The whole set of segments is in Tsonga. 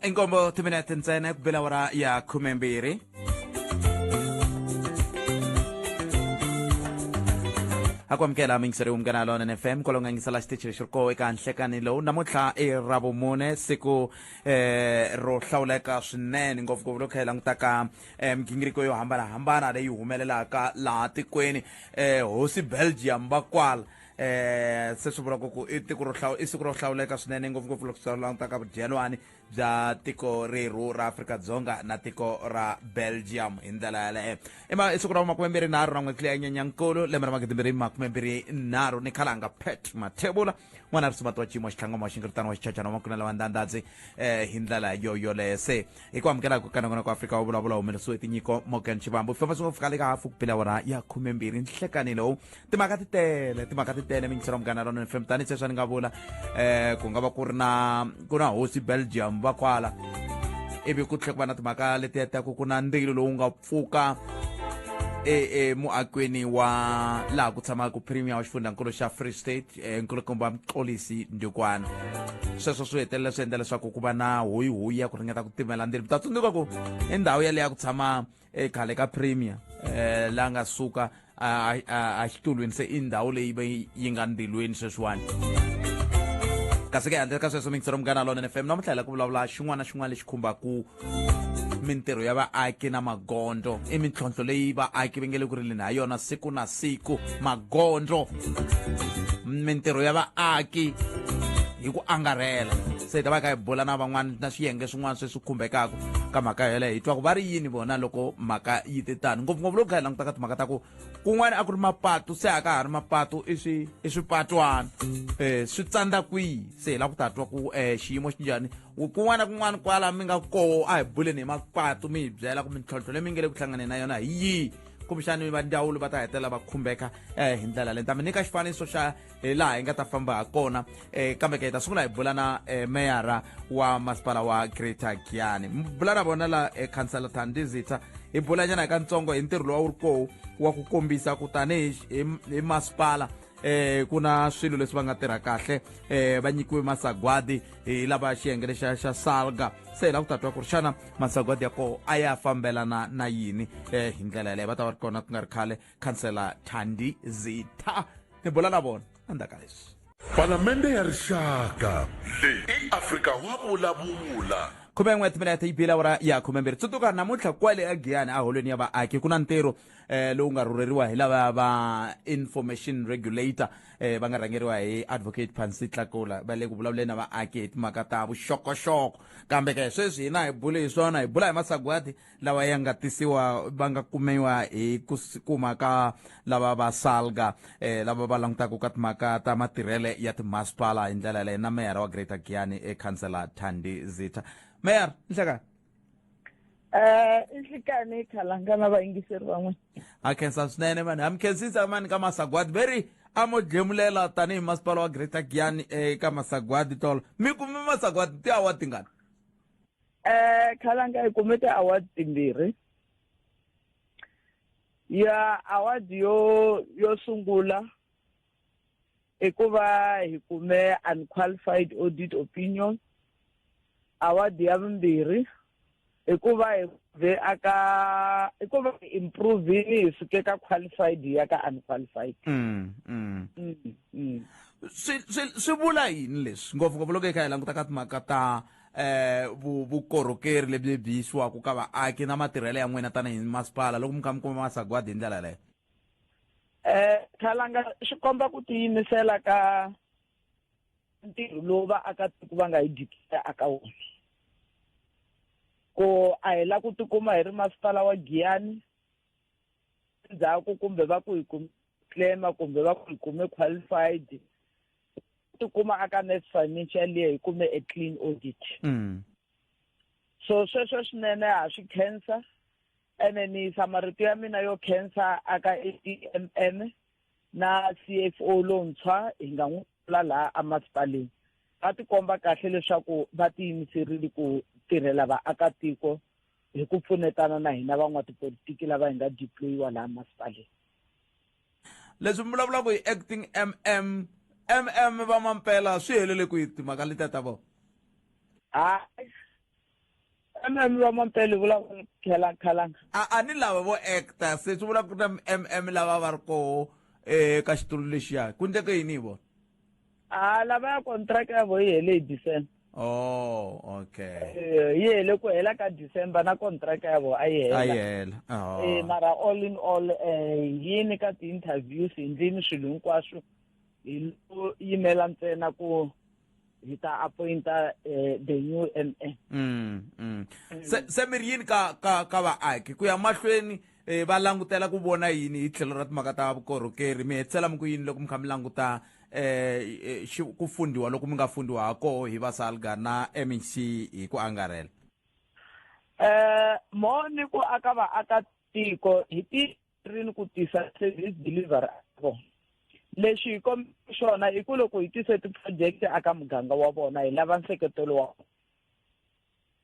Inkombo timinete ntsena ku bela awara ya 12. Ha ku amukela mingiseri Munghana Lonene FM kwalomu nga yingisela xitichi lexi ri koho eka nhlekani lowu. Namuntlha i Ravumune, siku ro hlawuleka swinene, ngopfungopfu loko hi langutaka migingiriko yo hambanahambana leyi humelelaka laha tikweni. Hosi Belgium va kwala, se swi vula ku i tiko ro i siku ro hlawuleka swinene, ngopfungopfu loko swi langutaka vudyelwani bya tiko rerhu ra Afrika-Dzonga na tiko ra Belgium hi ndlela yaleyo. I siku ra 23 ra n'hweti leya Nyenyankulu, lembe ra 2023. Ni khalanga Pat Mathebula, n'wana risumati wa xiyimo xitlhangoma wa xingiritano wa xichachana wa makunela wa ndandadzi, hi ndlela yo yoleyo. Se hi ku amukela ku kanakana ku Afrika wa vulavula humelerisiwe tinyiko Morgan Chivambu. Famba swi fika le ka hafu ku bela awara ya 12 nhlekani lowu. Timhaka ti tele, timhaka ti tele mingiselo Munghana Lonene FM. Tanihi sweswi ni nga vula, ku nga va ku ri na ku na hosi Belgium va kwala, ivi ku tlhela ku va na timhaka leti ta ku na ndzilo lowu nga pfuka emuakweni wa laha ku tshamaka premier wa xifundzankulu xa Free State, nkulukumba Mxolisi Ndukwana. Sweswo swi hetelela swi endla leswaku ku va na hoyihoyi ya ku ringeta ku timela ndzilo. Mi ta tsundzuka ku i ndhawu yaleyo ya ku tshama ekhale ka premier, la nga suka a xitulwini, se i ndhawu leyi va yi nga ndzilweni sweswiwani. Kasi ke handle ka sweswo, mingisero Munghana Lonene FM, namuntlha hi la ku vulavula xin'wana na xin'wana lexi khumbaku mintirho ya vaaki na magondzo. I mintlhontlho leyi vaaki va nge le ku rileni ha yona siku na siku, magondzo, mintirho ya vaaki hi ku angarhela. Se hi ta va kha hi bula na van'wana na swiyenge swin'wana sweswi khumbekaka ka mhaka yeleyo, hi twa ku va ri yini vona loko mhaka yi te tano, ngopfungopfu loko kha hi languta ka timhaka ta ku kun'wana a ku ri mapatu, se a ka ha ri mapatu, i swipatwana, swi tsandza kwihi. Se hi lava ku ta twa ku xiyimo xi njhani kun'wana na kun'wana kwala mi nga koho. A hi buleni hi mapatu, mi hi byela ku mintlhontlho leyi mi nge le ku hlanganeni na yona hi yihi, kumbexani va ndzawulo va ta hetelela va khumbeka hi ndlela leyi. Ni ta mi nyika xifaniso xa hi laha hi nga ta famba ha kona, kambe ke hi ta sungula hi bula na meyara wa masipala wa Greater Giyani. Bula na vona la, khansela Thandi Zitha. Hi bula nyana hi kantsongo hi ntirho lowu a wu ri koho wa ku kombisa ku tanihi hi masipala, ku na swilo leswi va nga tirha kahle, va nyikiwe masagwadi hi lava xiyenge lexa xa Salga. Se hi lava ku ta twa ku ri xana masagwadi ya koho a ya fambelana na yini, hi ndlela yaleyo. Va ta va ri kona ku nga ri khale, khansela Thandi Zitha. Ni bula na vona endzhaku ka leswi. Palamende ya Rixaka. Leyi i Afrika wa vulavula. 11 timinete yi bile awara ya 12. Tsundzuka namuntlha kwale eGiyani eholweni ya vaaki ku na ntirho lowu nga rhurheriwa hi lava va Information Regulator, va nga rhangeriwa hi Advocate Pansy Tlakula. Va le ku vulavuleni na vaaki hi timhaka ta vuxokoxoko. Kambe ke sweswi hina hi bule hi swona, hi bula hi masagwadi lawa ya nga tisiwa, va nga kumiwa hi ku kuma ka lava va Salga, lava va langutaka ka timhaka ta matirhele ya timasipala hi ndlela yaleyo, na meyara wa Greater Giyani, khansela Thandi Zitha. Meyara, nhlekani. Inhlikani khalanga na vayingiseri van'we. Ha khensa swinene mani, ha mi khensisa mani ka masagwadi veri a mo dlemulela tanihi masipala wa Greater Giyani eka masagwadi tolo. Mi kume masagwadi ti-award tingani? Khalanga, hi kume ti-award timbirhi. Ya award yo sungula i ku va hi kume unqualified audit opinion. Award ya vumbirhi i ku va hi ve aka i ku va hi improvini, hi suke ka qualified hi ya ka unqualified. Swi vula yini leswi, ngopfungopfu loko hi kha hi languta ka timhaka ta vukorhokeri lebyi byi yisiwaka ka vaaki na matirhelo ya n'wina tanihi masipala, loko mi kha mi kuma masagwadi hi ndlela yaleyo? Khalanga, swi komba ku tiyimisela ka ntirho lowu vaakatiko va nga hi dikisa aka wona, ku a hi la ku tikuma hi ri masipala wa Giyani endzhaku, kumbe va ku hi kume claim, kumbe va ku hi kume qualified, tikuma aka next financial year hi kume a clean audit. So sweswo swinene ha swi khensa, ene ni yisa marito ya mina yo khensa aka ATMM na CFO lontshwa hi nga n'wi vula laha emasipaleni. Va tikomba kahle leswaku va tiyimiserile ku tirhela vaakatiko hi ku pfunetana na hina van'watipolitiki lava hi nga deployiwa laha masipaleni. Leswi mi vulavulaka hi acting MM, MM va mampela swi helele kwihi timhaka letiya ta vona? Hayi. MM va Mampele vula khela khalanga. A ni lava vo actor se swi vula ku na MM lava va ri koho ka xitulu lexiya ku ndleke yini hi vona? A lava ya contract ya vo yi hele hi December. Oh, okay. Yi hele ku hela ka December na contract ya vo a yi hela. A yi hela. Oh. Mara all in all yini ka ti-interviews hi ndlini swilo hinkwaswo hi lo yimela ntsena ku hi ta appointa the new MM. Se mi ri yini ka vaaki ku ya mahlweni va langutela ku vona yini hi tlhelo ra timhaka ta vukorhokeri? Mi hetisela mi ku yini loko mi kha mi languta ku fundiwa loko mi nga fundiwa ha koho hi va SALGA na MEC hi ku angarhela? Mo ni ku aka vaakatiko hi ti ri ni ku tisa service delivery vona. Lexi hi kombaka xona i ku loko hi tise ti-project aka muganga wa vona hi lava nseketelo wa vona.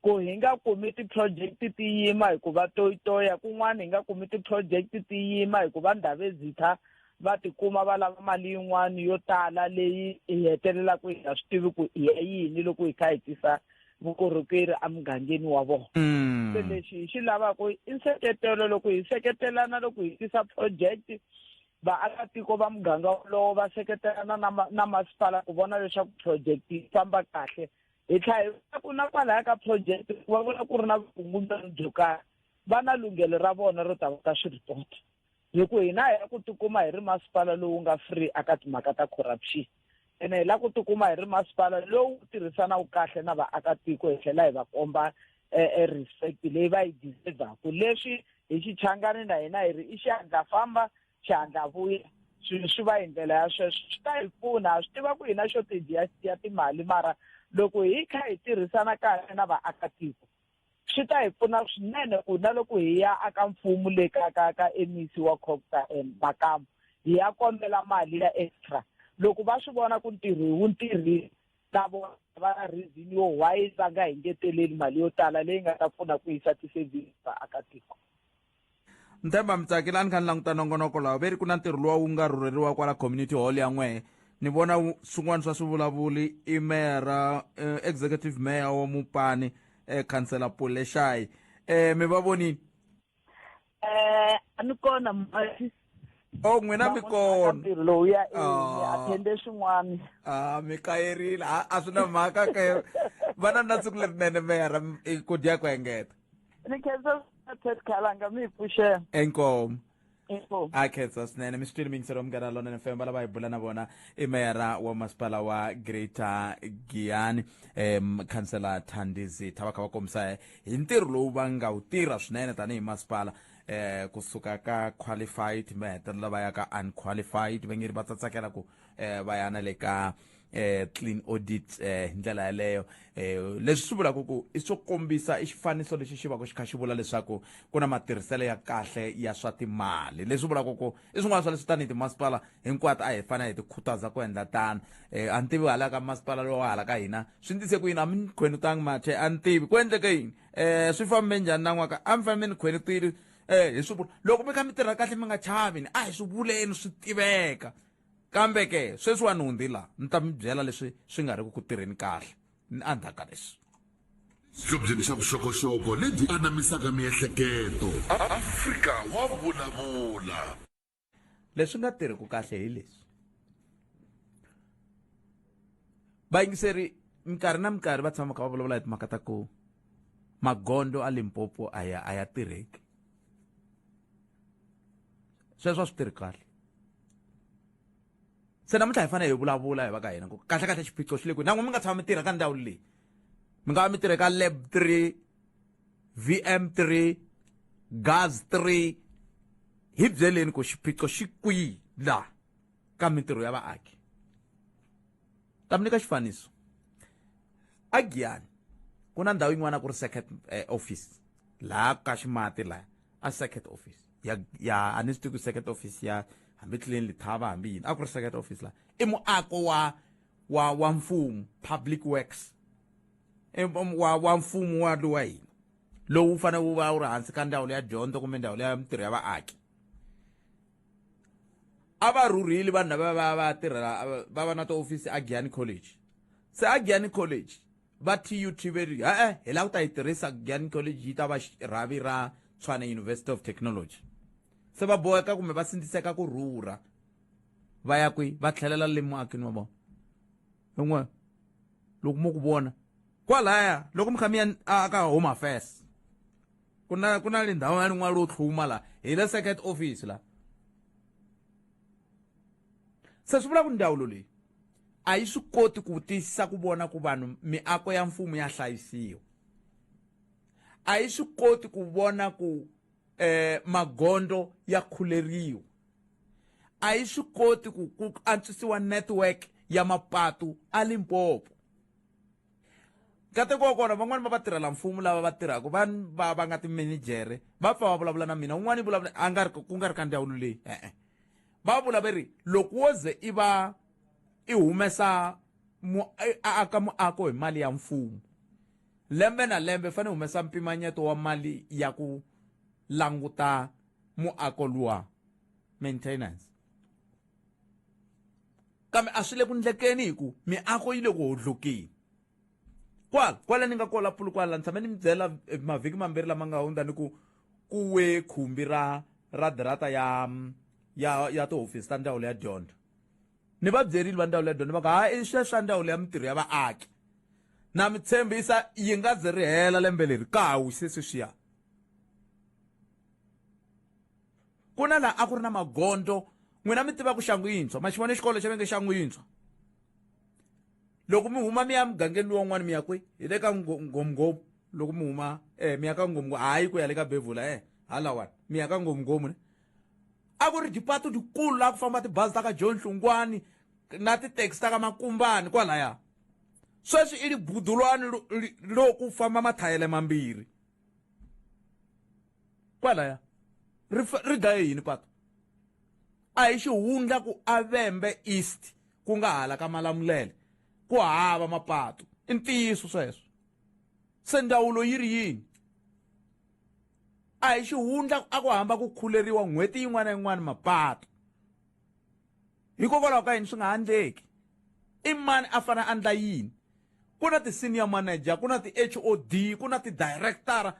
Ku hi nga kumi ti-project ti yima hikuva toyitoya, kun'wana hi nga kumi ti-project ti yima hikuva Ndhavezitha va tikuma va lava mali yin'wana yo tala leyi hi hetelelaka hi nga swi tivi ku i ya yini loko hi kha hi tisa vukorhokeri emugangeni wa vona. Se lexi hi xi lavaka i nseketelo, loko hi seketelana loko hi tisa project, vaakatiko va muganga wolowo va seketelana na masipala ku vona leswaku project yi famba kahle. Hi tlhela hi vona ku na kwalaya ka project va vona ku ri na vukungundzwani byo karhi, va na lunghelo ra vona ro ta va ta swi report. Hi ku hina hi ya ku tikuma hi ri masipala lowu nga free aka timhaka ta corruption, ene hi la ku tikuma hi ri masipala lowu tirhisanaka kahle na vaakatiko, hi tlhela hi va komba respect leyi va yi deservaka. Leswi hi xichangani na hina hi ri i xihatla famba xihatla vuya, swilo swi va hi ndlela ya sweswo, swi ta hi pfuna. Ha swi tiva ku hi na shortage ya timali, mara loko hi kha hi tirhisana kahle na vaakatiko swi ta hi pfuna swinene ku na loko hi ya aka mfumo le ka MEC wa COGTA and Makamu hi ya kombela mali ya extra. Loko va swi vona ku ntirho hi wu ntirhile, na vona va na reason yo why va nga hi ngeteleli mali yo tala leyi nga ta pfuna ku yisa ti-service vaakatiko. Nthemba mi tsakile, a ni kha ni languta nongonoko lawa ve ri ku na ntirho luwa wu nga rhurheriwa kwala community hall ya n'wehe. Ni vona swin'wana swa swivulavuli i meyara, executive mayor wa Mupani, Councillor Puleshai. Mi va vonile? A ni kona mhasi. Oh, n'wina mi kona. Ntirho lowu ya attende swin'wana. Mi kayerile. A swi na mhaka ke. Vana na siku lerinene meyara, ku dya ku engeta. Ni khensa Ted Khalanga mi hi pfuxela. Inkomu. Inkomu. A khensa swinene. Mi swi twile miyingiselo wa Munghana Lonene FM, va lava hi bula na vona i meyara wa masipala wa Greater Giyani, Councillor Thandi Zitha, va kha va kombisa hi ntirho lowu va nga wu tirha swinene tanihi masipala, kusuka ka qualified va hetelela va ya ka unqualified, va nge ri va tsatsakela ku va ya na le ka clean audit hi ndlela yaleyo. Leswi swi vulaka ku i swo kombisa i xifaniso lexi xi va ku xi kha xi vula leswaku ku na matirhiselo ya kahle ya swa timali, leswi vulaka ku i swin'wana swa leswi tanihi timasipala hinkwato a hi fanele hi ti khutaza ku endla tano. A ni tivi hala ka masipala lowa hala ka hina swi ndise ku yini, a mi ni khwenutangi mathe, a ni tivi ku endleke yini, swi fambe njhani na n'waka, a mi fanele mi ni khwenutile. Hi swi vula loko mi kha mi tirha kahle mi nga chavi ni a hi swi vuleni swi tiveka. Kambe ke sweswiwani hundzi la ni ta mi byela leswi swi nga ri ku tirheni kahle ni endzhaku ka leswi. Xihlobyeni xa vuxokoxoko lebyi anamisaka miehleketo. Afrika wa vulavula. Leswi nga tirhiku kahle hi leswi. Vayingiseri minkarhi na minkarhi va tshama kha va vulavula hi timhaka ta ku magondo a Limpopo a ya tirheki. Sweswo a swi tirhi kahle. Se namuntlha hi fanele hi vulavula hi va ka hina ku kahle kahle xiphiqo xi le kwihi. Na n'wina mi nga tshama mi tirha ka ndhawu leyi, mi nga va mi tirha ka lab 3, VM 3, gas 3, hi byeleni ku xiphiqo xi kwihi la ka mintirho ya vaaki. Ta mi nyika xifaniso. A Giyani ku na ndhawu yin'wana ku ri circuit office laha ka ximati laha a circuit office ya a ni swi tivi ku circuit office ya hambi Clean Lethaba hambi yini, a ku ri circuit office laha i muako wa mfumo, public works wa mfumo wa lowa hina lowu wu fanele wu va wu ri hansi ka ndzawulo ya dyondzo kumbe ndzawulo ya mintirho ya vaaki. A va rhurhile vanhu lava va va tirhela va va na tiofisi a Giyani College. Se a Giyani College Va TUT ve ri e-e, hi lava ku ta yi tirhisa Giyani College yi ta va rhavi ra Tshwane University of Technology. Se va boheka kumbe va sindziseka ku rhurha va ya kwihi, va tlhelela le muakini wa vona. Yin'we loko mo ku vona kwalaya loko mi kha mi ya a ka Home Affairs, ku na le ndhawu ya rin'wana ro tlhuma la hi le second office la. Se swi vula ku ndzawulo leyi a yi swi koti ku tiyisisa ku vona ku vanhu miako ya mfumo ya hlayisiwa, a yi swi koti ku vona ku magondzo ya khuleriwa, a yi swi koti ku antswisiwa network ya mapatu a Limpopo. Nkateko wa kona, van'wani va vatirhela mfumo lava va tirhaka va nga timenejere va pfa va vulavula na mina. Un'wana i vulavula a nga ri ku nga ri ka ndzawulo leyi, e-e, va vula va ri loko wo ze i va i humesa a aka muako hi mali ya mfumo, lembe na lembe fanele humesa mpimanyeto wa mali ya ku languta muako luwa, maintenance. Kambe a swi le ku ndlekeni hi ku miako yi le ku hodlokeni. Kwala kwala ni nga kola pulu kwala, ni tshame ni mi byela mavhiki mambirhi lama nga hundza ni ku we khumbi ra dirata ya tihofisi ta ndzawulo ya dyondzo. Ni va byerile va ndzawulo ya dyondzo, va ku hayi, i sweswa ndzawulo ya mintirho ya vaaki. Na mi tshembisa yi nga ze ri hela lembe leri ka ha wise sweswiya. Ku na laha a ku ri na magondzo, n'wina mi tiva ku Xangu Yintshwa, ma xi vona xikolo xa va nge Xangu Yintshwa. Loko mi huma mi ya mugangeni luwa wun'wana mi ya kwi hi le ka Ngomngomu, loko mi huma mi ya ka Ngomngomu, hayi ku ya le ka Bevula, halawani mi ya ka Ngomngomu ne. A ku ri dipatu dikulu laha ku famba tibazi ta ka John Hlungwani na ti-taxi ta ka Makumbani kwalaya. Sweswi i libudulwani loku famba mathayele mambirhi kwalaya. Ri dlaye yini patu? A hi xihundla ku a Vhembe East ku nga hala ka Malamulele ku hava mapatu. I ntiyiso sweswo. Se ndzawulo yi ri yini? A hi xihundla a ku hamba ku khuleriwa n'hweti yin'wana na yin'wana mapatu. Hikokwalaho ka yini swi nga handleki? I mani a fanele a endla yini? Ku na ti-senior manager, ku na ti-HOD, ku na ti-director,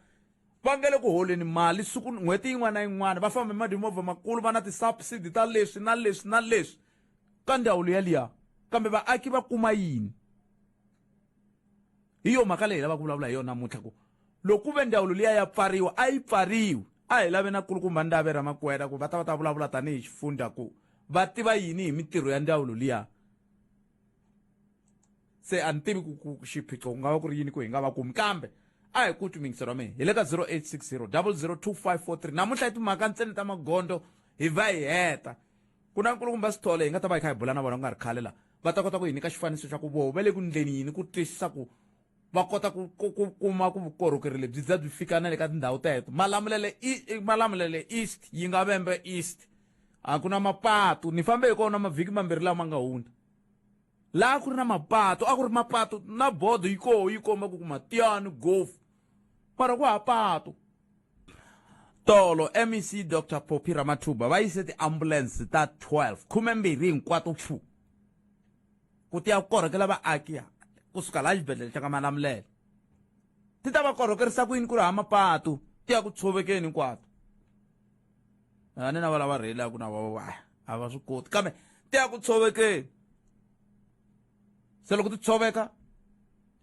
va nga le ku holeni mali siku n'hweti yin'wana na yin'wana, va famba hi madimovha makulu, va na ti-subsidy ta leswi na leswi na leswi ka ndzawulo yaliya, kambe vaaki va kuma yini? Hi yo mhaka leyi hi lavaka ku vulavula hi yona namuntlha, ku loko ku ve ndzawulo liya ya pfariwa, a yi pfariwi. A hi lave na kulukumba Ndave Ramakwela ku va ta va ta vulavula tanihi xifundza ku va tiva yini hi mintirho ya ndzawulo liya. Se a ni tivi ku xiphiqo ku nga va ku ri yini ku hi nga va kumi, kambe a hi ku twi mingiselo wa mina. Hi le ka 0860 002543. Namuntlha i timhaka ntsena ta magondzo hi va hi heta. Ku na nkulukumba Sithole hi nga ta va hi kha hi bula na vona ku nga ri khale la, va ta kota ku hi nyika xifaniso xa ku voho va le ku ndleni yini ku twisisa ku va kota ku kuma ku vukorhokeri lebyi bya byi fika na le ka tindhawu teto. Malamulele East yi nga Vhembe East a ku na mapatu. Ni fambe hi kona mavhiki mambirhi lama nga hundza, laha ku ri na mapatu, a ku ri mapatu na bodo yi koho yi komba ku Matiyani gofu, mara ku ha patu. Tolo MEC Dr Phophi Ramathuba va yise tiambulense ta 12, 12 hinkwato pfu, ku ti ya korhokela vaaki kusuka laha xibedhlele xa ka Malamulele. Ti ta va korhokerisa ku yini ku ri hama mapatu? Ti ya ku tshovekeni hinkwato. A ni na va lava rheyilaka na va a va swi koti, kambe ti ya ku tshovekeni. Se loko ti tshoveka,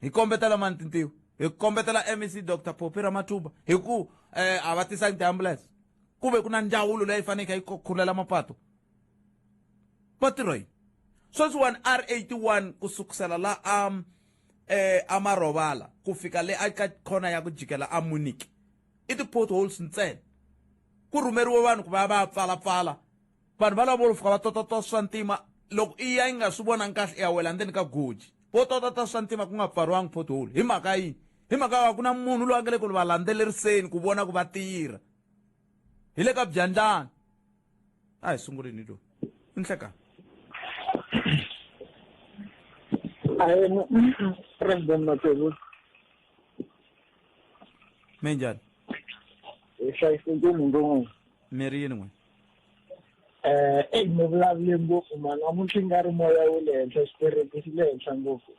hi kombetela mani tintiho? Hi kombetela MEC Dr Phophi Ramathuba hi ku a va tisangi tiambulance. Ku ve ku na ndzawulo leyi faneleke yi khulela mapatu, va tirha yini sweswiwani? R81 ku sukusela la a Marovala ku fika le a ka khona ya ku jikela a Munich i ti-potholes ntsena. Ku rhumeriwe vanhu ku va ya va ya pfalapfala. Vanhu va lavo fika va totota swa ntima, loko i ya yi nga swi vonangi kahle, i ya wela ndzeni ka goji. Vo totota swa ntima ku nga pfariwangi pothole. Hi mhaka yini? Hi mhaka ya ku na munhu loyi a nga le ku va landzeleriseni ku vona ku va tirha. Hi le ka byandlani. A hi sunguleni lowu i nhlekani. Ahee, President Matsevu. Minjhani? Hi hlayisekile ngopfu. Mi ri yini n'wina? Eyi, mi vulavule ngopfu mani, namuntlha i nga ri moya wu le henhla, xipereti xi le henhla ngopfu.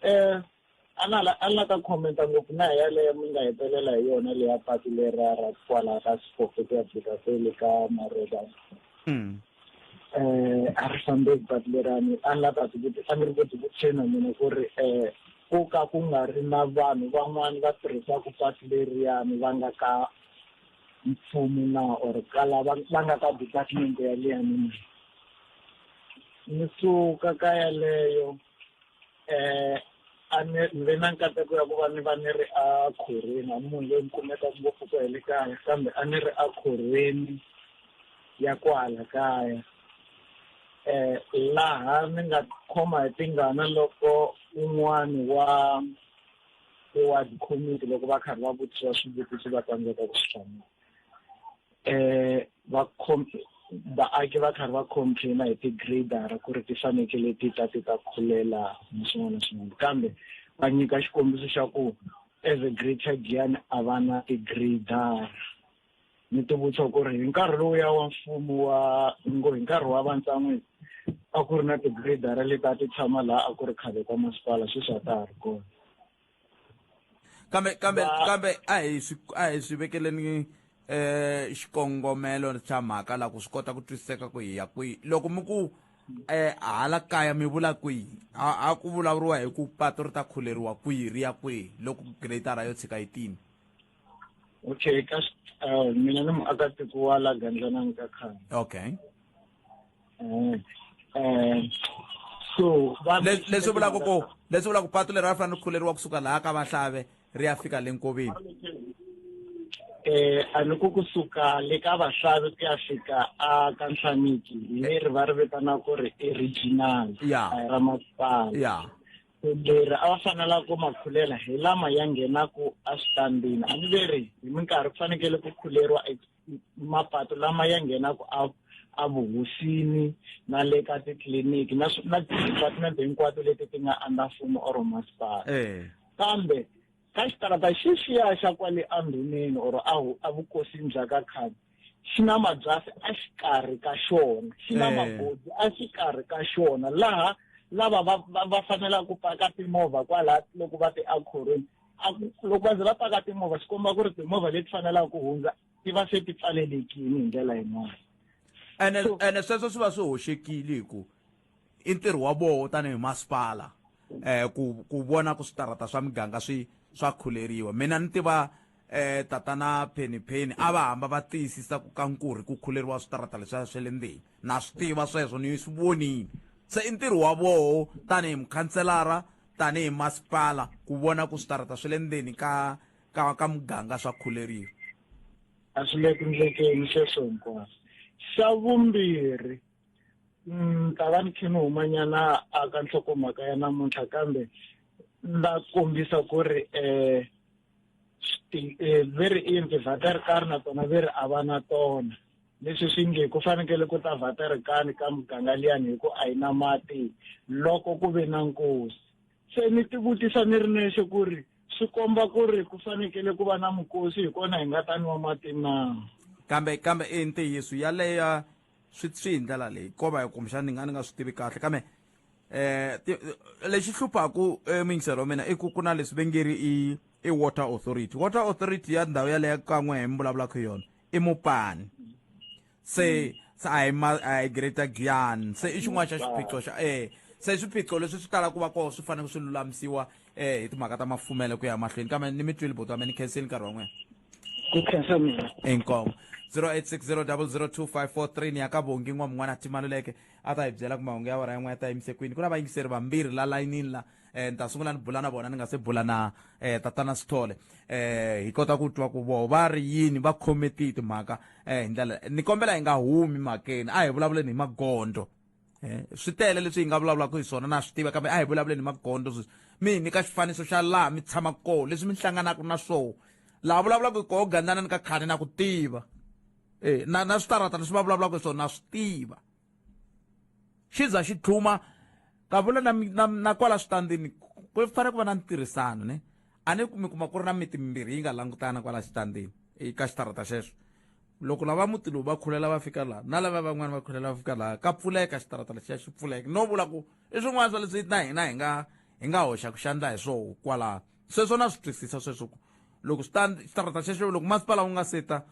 A na la a na ta commenta ngopfu na hi yaleyo mi nga hetelela hi yona leya patu lera ra kwala ka Sifofo ku ya fika kwele ka Maroba. A ri fambeki patu lerani. A ni la ta a ni ri ku tivutiseni na mina ku ri ku ka ku nga ri na vanhu van'wani va tirhisaka patu leriyani va nga ka mfumo na or ka lava va nga ka department yaliyani na. Ni suka ka yaleyo a ni ve na nkateko ya ku va ni va ni ri a khorweni, a ni munhu loyi ni kumekaka ngopfu ku le kaya, kambe a ni ri a khorweni ya kwala kaya laha ni nga khoma hi tingana loko un'wani wa ward committee loko va karhi va vutisiwa swivutiso va tsandzeka ku swi hlamula. Va vaaki va karhi va complaina hi ti-grader ku ri ti fanekele ti ta ti ta khulela na swin'wana na swin'wana, kambe va nyika xikombiso xa ku as a Greater Giyani a va na ti-grader. Ni ti vutisa ku ri hi nkarhi lowuya wa mfumo wa ngo hi nkarhi wa Vantsan'wini a ku ri na ti-grader leti a ti tshama laha a ku ri khale ka masipala, sweswi a ta ha ri kona. Kambe kambe kambe a hi swi vekeleni xikongomelo xa mhaka la ku swi kota ku twisiseka ku hi ya kwihi. Loko mi ku hala kaya mi vula kwihi? A ku vulavuriwa hi ku patu ri ta khuleriwa kwihi ri ya kwihi loko gradara yo tshika yi tini? Okay, ka mina ni muakatiko wa la Gandlanani ka khale. Okay. So leswi vulaka ku leswi vulaka patu leri a fanele ku khuleriwa kusuka laha ka Vahlave ri ya fika le nkoveni. A ni ku kusuka le ka Vahlave ku ya fika a ka Nhlaniki, leri va ri vitanaka ku ri i regional, a hi ra masipala. Leri a va fanela ku ma khulela hi lama ya nghenaku eswitandini. A ni ve ri hi minkarhi ku fanekele ku khuleriwa mapatu lama ya nghenaku a vuhosini na le ka titliliniki na na ti-department hinkwato leti ti nga under mfumo or masipala. Kambe ka xitarata xexiya xa kwale andhuneni or a vukosini bya ka khale xi na mabyasi a xikarhi ka xona, xi na mabodi a xikarhi ka xona, laha lava va fanelaka ku paka timovha kwala loko va ti akhorweni, loko va ze va paka timovha swi komba ku ri timovha leti fanelaka ku hundza ti va se ti pfalelekile hi ndlela yin'wana. Ene sweswo swi va swi hoxekile hi ku i ntirho wa voho tanihi masipala ku vona ku switarata swa miganga swi swa khuleriwa. Mina ni tiva tatana Penny Penny a va hamba va tiyisisa ku ka nkurhi ku khuleriwa switarata leswiya swa le ndzeni, na swi tiva sweswo, ni swi vonile. Se i ntirho wa voho tanihi mukhanselara tanihi masipala ku vona ku switarata swa le ndzeni ka ka ka muganga swa khuleriwa. A swi le ku ndlekeni sweswo hinkwaswo. Xa vumbirhi, ta va ni khe ni humanyana a ka nhlokomhaka ya namuntlha, kambe nda kombisa ku ri ve ri i ti-waterkar na tona ve ri a va na tona. Leswi swi nge ku fanekele ku ta waterkar ka muganga liyani hi ku a yi na mati loko ku ve na nkosi. Se ni tivutisa ni ri nexe ku ri swi komba ku ri ku fanekele ku va na mukosi hi kona hi nga ta nwa mati na. Kambe kambe i ntiyiso yaleyo swi hi ndlela leyi ko va hi kumbexana ni nga ni nga swi tivi kahle, kambe lexi hluphaku muyingiseri wa mina i ku ku na leswi va nge ri i water authority. Water authority ya ndhawu yaleyo kan'we hi mi vulavulaka hi yona i Mopani. Se se a hi a hi Greater Giyani. Se i xin'wana xa xiphiqo xa se swiphiqo leswi swi tala ku va kona swi fanele swi lulamisiwa hi timhaka ta mafumelo ku ya mahlweni. Kambe ni mi twile buti wa mina, ni khensile nkarhi wa n'wina. Ku khensa mina. Inkomu. 0860002543 ni ya ka Vongi n'wa mun'wana Timaluleke a ta hi byela ku mahungu ya wena yan'wana ya ta yimise kwini. Ku na vayingiseri vambirhi la layinini la, ni ta sungula ni bula na vona ni nga se bula na tatana Sithole, hi kota ku twa ku voho va ri yini, va khome tihi timhaka hi ndlela. Ni kombela hi nga humi mhakeni, a hi vulavuleni hi magondzo. Swi tele leswi hi nga vulavulaka hi swona na swi tiva, kambe a hi vulavuleni hi magondzo sweswi. Mi hi nyika xifaniso xa laha mi tshamaka kona, leswi mi hlanganaka na swona laha vulavulaka hi koho Gandlana ni ka khale na ku tiva na switarata leswi va vulavulaka hi swona na swi tiva. Xi za xi tlhuma ka vula na na, na kwala switandini ku fanele ku va na ntirhisano ne. A ni mi kuma ku ri na miti mimbirhi yi nga langutana kwala xitandini eka xitarata xexo. Loko lava muti lowu va khulela va fika laha na lava van'wana va khulela va fika laha, ka pfuleka xitarata lexiya xi pfuleka. No vula ku i swin'wana swa leswi na hina hi nga Hi nga hoxa ku xandla hi swoho kwalaho. Sweswo na swi twisisa sweswo ku loko xitarata xexo loko masipala wu nga seta,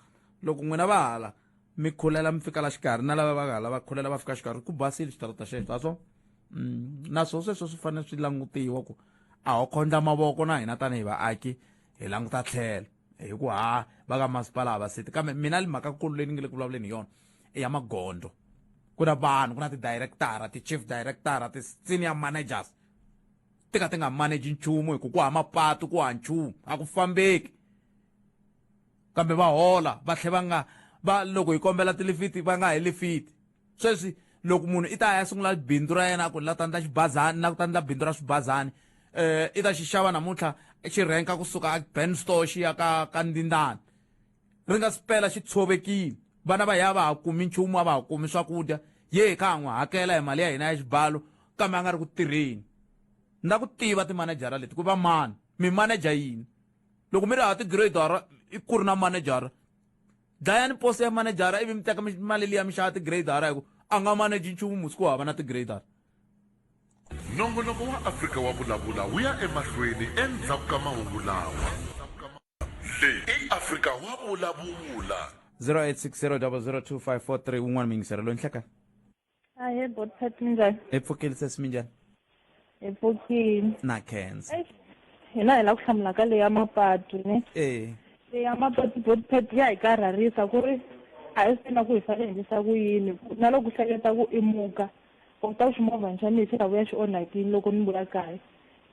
loko n'wina va hala mi khulela mi fika la xikarhi na lava va hala va khulela va fika xikarhi, ku basile xitarata xexo, a swo? Naswo sweswo swi fanele swi langutiwa ku a ho khondla mavoko na hina tanihi vaaki hi languta tlhelo hi ku ha va ka masipala a va seti. Kambe mina mhaka kulu leyi ni nge le ku vulavuleni hi yona i ya magondzo. Ku na vanhu, ku na ti-director, ti-chief director, ti-senior managers ti ka ti nga manage nchumu hi ku ku ha mapatu, ku ha nchumu, a ku fambeki, kambe va hola va tlhe va nga va loko hi kombela tilifiti va nga hi lifiti. Sweswi loko munhu i ta ya sungula bindzu ra yena a ku la ta ndla xibazani, la ku ta ndla bindzu ra swibazani, i ta xi xava namuntlha xi renka kusuka a Ben Store xi ya ka Ndindani, ri nga sipela xi tshovekile, vana va ya va ha kumi nchumu, a va ha kumi swakudya, ye kha ha n'wi hakela hi mali ya hina ya xibalo, kambe a nga ri ku tirheni. Ni la ku tiva timanejara leti ku va mani, mi manager yini? Loko mi ri ha ti-grader i ku ri na manejara, dlayani poso ya manejara ivi mi teka mali liya mi xava ti-grader, hi ku a nga manage nchumu musi ku hava na ti-grader. Nongonoko wa Afrika wa Vulavula wu ya emahlweni endzhaku ka mahungu lawa. Leyi i Afrika wa Vulavula. 0860002543 wun'wana muyingiseri loyi nhlekani. Ahee Botpet, minjhani? Hi pfukile sesi, minjhani? Hi pfukile. Na khensa. Eish, hina hi la ku hlamula ka leya mapatu ne. E. Leya mapatu Botpet ya hi karharisa ku ri a hi swi tivi na ku hi fanele hi endlisa ku yini, na loko u hleketa ku i muka u ta ku ximovhana xa mina xi ta vuya xi onhakile loko ni vuya kaya.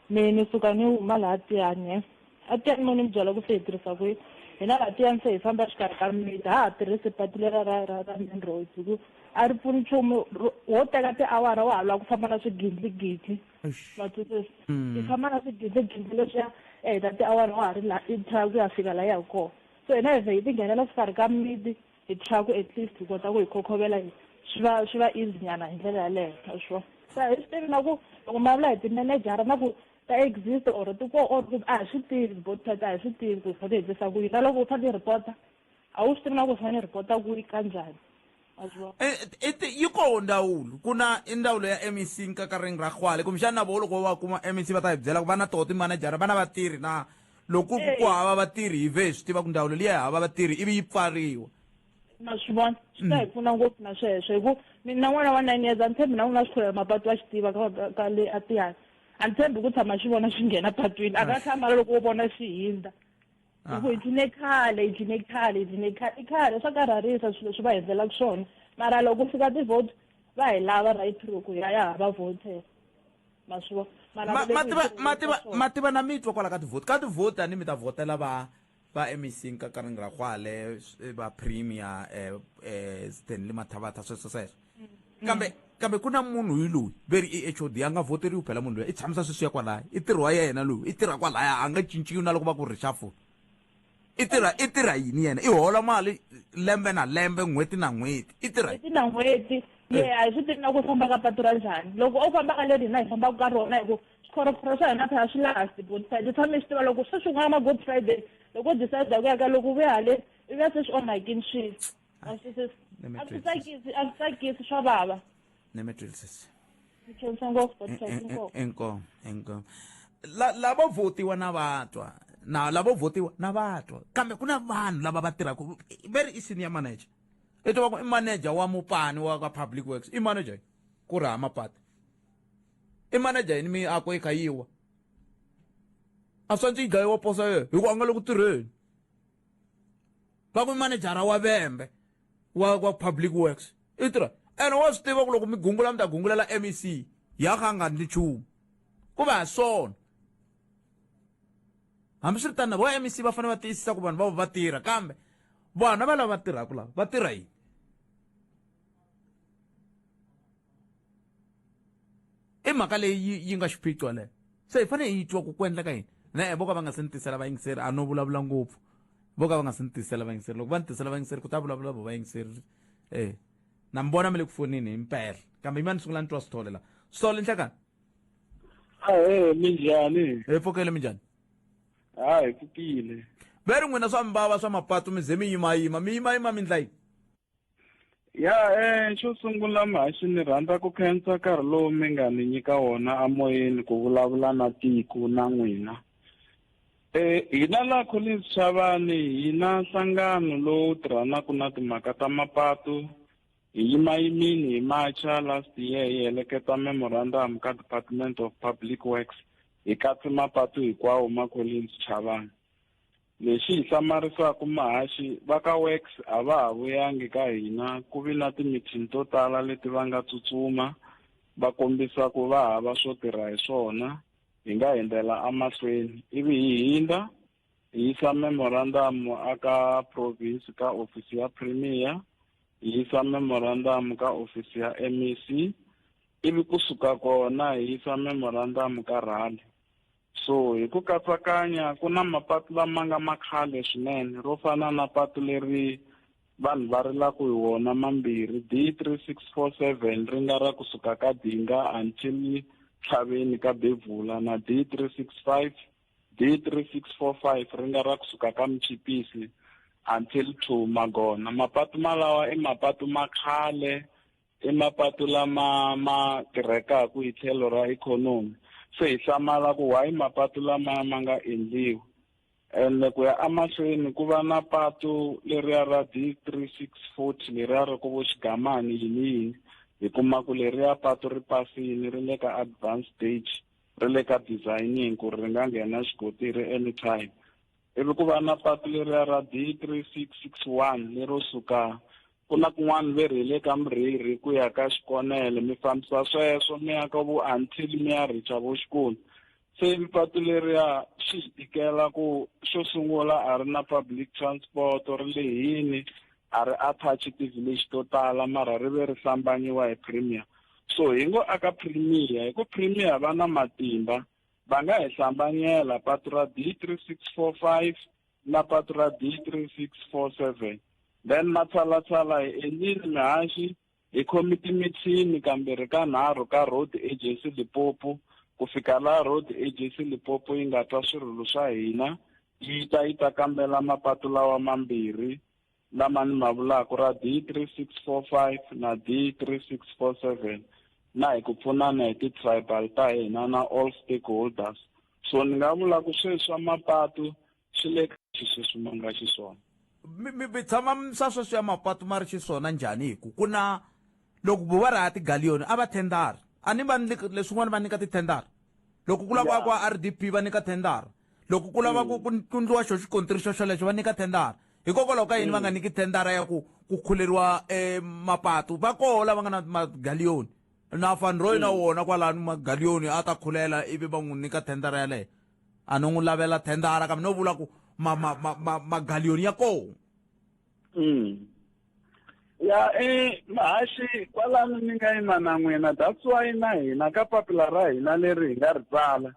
Me ni suka ni huma laha Tiyani he. A Tiyani mo ni mi byela ku se hi tirhisa ku yini. Hina laha Tiyani se hi famba exikarhi ka miti, ha ha tirhisi patu leriya ra main road hi ku a ri pfuni nchumu, wo teka tiawara wa ha lava ku famba na swigindligindli. Ma twisisa? I famba na swigindligindli leswiya i heta tiawara wa ha ri laha i try ku ya fika laha i yaka kona. So hina hi vhe hi tinghenela xikarhi ka miti hi try ku at least hi kota ku hi khokhovela swi va easy nyana hi ndlela yaleyo, ma swi vona. Se a hi swi tivi na ku loko ma vula hi timanejara na ku ta exist or ti ko or ku a hi swi tivi Botpet, a hi swi tivi ku hi fanele hi endlisa ku yini, na loko u fanele hi report-a a wu swi tivi na ku u fanele report-a kwihi ka njhani, ma swi vona. Yi koho ndzawulo, ku na i ndzawulo ya MEC Nkakareng Rakgwale, kumbexana na voho loko va kuma MEC va ta hi byela ku va na toho timanejara, va na vatirhi na. Loko ku hava vatirhi hi vhe hi swi tiva ku ndzawulo liya yi hava vatirhi ivi yi pfariwa. Ma swi vona, swi ta hi pfuna ngopfu na sweswo, hi ku mina n'wana wa 9 years a ni tshembi na ku na swikhulela mapatu wa xi tiva ka le a Tiyani, a ni tshembi ku tshama xi vona xi nghena patwini, a ka hlamala loko wo vona xi hindza, hi ku hi dline khale, hi dline khale, hi dline khale, i khale swa karharisa swilo leswi va hi endlelaka swona, mara loko ku fika ti-vote va hi lava right through ku ya ya ha va vhotela, ma swi vona. Mara va le ku hi tirheleni Ma tiva ka swona. Ma tiva na mi twa kwala ka ti-vote, ka ti-vote a ni mi ta vhotela va MEC Nkakareng Rakgwale, va premier Stanley Mathabatha, sweswo sweswo, kambe ku na munhu hi loyi ve ri i HOD, a nga voteriwi phela munhu loyi i tshamisa sweswiya kwalaya, i ntirho wa yena loyi, i tirha kwalaya, a nga cinciwi na loko va ku reshuffle. I tirha yini yena? I hola mali lembe na lembe, n'hweti na n'hweti, i tirha. N'hweti na n'hweti ye a hi swi tivi na ku famba ka patu ra njhani loko o famba ka leri hina hi fambaka ka rona, hi ku swikhorokhoro swa hina phela swi last. Good Friday tshame swi tiva loko sweswi ku nga ma Good Friday, loko u decide ku ya ka loko u vuya hale i vuya se swi onhakini swilo, a swi Ni mi a swi twisisa. tsakisi, a swi tsakisi, swa vava. Ni mi twisisa. Ni khensa ngopfu, Good Friday, inkomu. Inkomu, inkomu. La lavo votiwa na vatwa, na lavo votiwa na vatwa, kambe ku na vanhu lava va tirhaka ve ri i senior manager, i tiva ku i manager wa mupani wa ka public works, i manager ku ri ha mapati, i manager yini? Miako yi kha yiwa, a swi yi dlayiwa posa yena hi ku a nga le ku tirheni. Va ku i manejara wa vembe wa public works, i tirha ene wa swi tiva ku loko mi gungula mi ta gungulela MEC ya kha a nga ndli nchumu ku va ha swona. Hambiswiritano na vo MEC va fanele va tiyisisa ku vanhu va va tirha, kambe vana va lava tirhaka lava va tirha yini? I mhaka leyi yi nga xiphiqo leyo, se hi fanele hi twa ku endleka yini. Ne vo ka va nga se ni tisela vayingiseri, a no vulavula ngopfu, vo ka va nga se ni tisela vayingiseri. Loko va ni tisela vayingiseri ku ta vulavula vo vayingiseri. Na mi vona mi le ku fonini hi mpela, kambe yima ni sungula ni twa Swithole la. Swithole, nhlekani. Ahee, minjhani? Hi pfukile, minjhani? Ha, hi pfukile. Ve ri n'wina swa mbava swa mapatu, mi ze mi yimayima, mi yimayima mi ndla yini? Ya xo sungula mhaxi ni rhandza ku khensa nkarhi lowu mi nga ni nyika wona amoyeni ku vulavula na tiko na n'wina. Hina la Collins Chavani hi na nhlangano lowu tirhanaka na timhaka ta mapatu. Hi yimayimini hi Marcha last year hi heleketa memorandum ka Department of Public Works hi katse mapatu hinkwawo ma Collins Chavani. Lexi hi hlamarisaka mahaxi, va ka Works a va ha vuyangi ka hina, ku vi na timithini to tala leti va nga tsutsuma va kombisa ku va hava swo tirha hi swona, hi nga hindzela emahlweni. Ivi hi hindza, hi yisa memorandum aka province ka ofisi ya Premier, hi yisa memorandum ka ofisi ya MEC, ivi kusuka kona hi yisa memorandum ka rally. So hi ku katsakanya ku na mapatu lama nga ma khale swinene, ro fana na patu leri vanhu va rilaka hi wona mambirhi, D3647 ri nga ra kusuka ka Dinga until Tlhaveni ka Bevula, na D365, D3645 ri nga ra kusuka ka Mchipisi until to Magona. Mapatu malawa i mapatu ma khale, i mapatu lama ma tirhekaka hi tlhelo ra ikhonomi. Se hi hlamala ku why mapatu lama ma nga endliwi. Ende ku ya emahlweni ku va na patu leriya ra D3640 leriya ri ku vo Xigamani yini yini, hi kuma ku leriya patu ri pasini, ri le ka advanced stage, ri le ka designing ku ri nga nghena xigotiri anytime. Ivi ku va na patu leriya ra D3661 lero suka ku na kun'wana ve ri hi le ka Murhirhi ku ya ka Xikonele, mi fambisa sweswo mi ya ka vo until mi ya reacha vo Xikulu. Se ivi patu leriya swi hi tikela ku xo sungula a ri na public transport, ri lehini, a ri attach ti-village to tala, mara ri ve ri hlambanyiwa hi Premier. So hi ngo aka Premier, hi ku Premier va na matimba, va nga hi hlambanyela patu ra D3645 na patu ra D3647. Then matshalatshala hi endlile mihaxi, hi khomi timithini kambirhi ka nharhu ka Road Agency Limpopo, ku fika laha Road Agency Limpopo yi nga twa swirilo swa hina, yi ta yi ta kambela mapatu lawa mambirhi lama ni ma vulaka ra D3645 na D3647, na hi ku pfunana hi ti-tribal ta hina na all stakeholders. So ni nga vula ku sweswi swa mapatu swi le ka xisweswi ma nga xiswona. Mi tshama swa sweswi ya mapatu ma ri xiswona njhani? Hi ku ku na loko vo va ri ha tigaliyoni a va thendara, a ni va leswin'wana va nyika tithendara, loko ku lava ku RDP va nyika thendara, loko ku lava ku ku ndliwa xo xikontiri xo xolexo va nyika thendara. Hikokwalaho ka yini va nga nyiki thendara ya ku ku khuleriwa mapatu? Va koho lava nga na magaliyoni na Van Roy na wona kwalano magaliyoni a ta khulela, ivi va n'wi nyika thendara yaleyo. A no n'wi lavela thendara, kambe no vula ku magaliyoni ya koho. Ya mahaxi kwalano ni nga yima na n'wina, that's why na hina ka papila ra hina leri hi nga ri tsala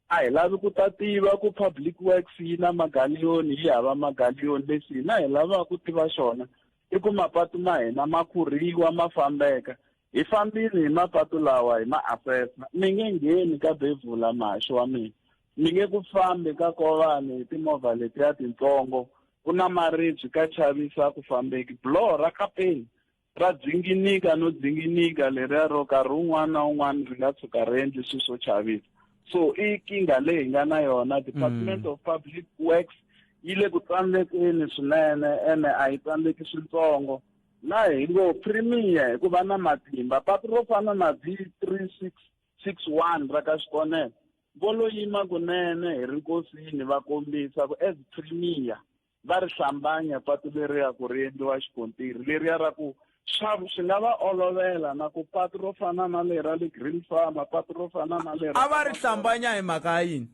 a hi lavi ku ta tiva ku Public Works yi na magaliyoni yi hava magaliyoni. Leswi hina hi lavaka ku tiva xona i ku mapatu ma hina ma khurhiwa ma fambeka. Hi fambile hi mapatu lawa hi ma assessa, mi nge ngheni ka Bevula mahaxi wa mina, mi nge ku fambi ka Kovani hi timovha letiya tintsongo, ku na maribye ka chavisa ku fambeki. Buloho ra Kapeni ra dzinginika no dzinginika leriya ro nkarhi wun'wana na wun'wana ri nga tshuka ri endli swilo swo chavisa. So i nkingha leyi hi nga na yona. Department of Public Works yi le ku tsandzekeni swinene, ene a yi tsandzeki swintsongo. Na hi ngo Premier hi ku va na matimba, patu ro fana na D3661 ra ka Xikonelo vo lo yima kunene hi ri nkosini va kombisa ku as Premier va ri hlambanya patu leriya ku ri endliwa xikontiri leriya ra ku swa swi nga va olovela na ku patu ro fana na leri ra le Green Farm, patu ro fana na leri. A va ri hlambanya hi mhaka ya yini?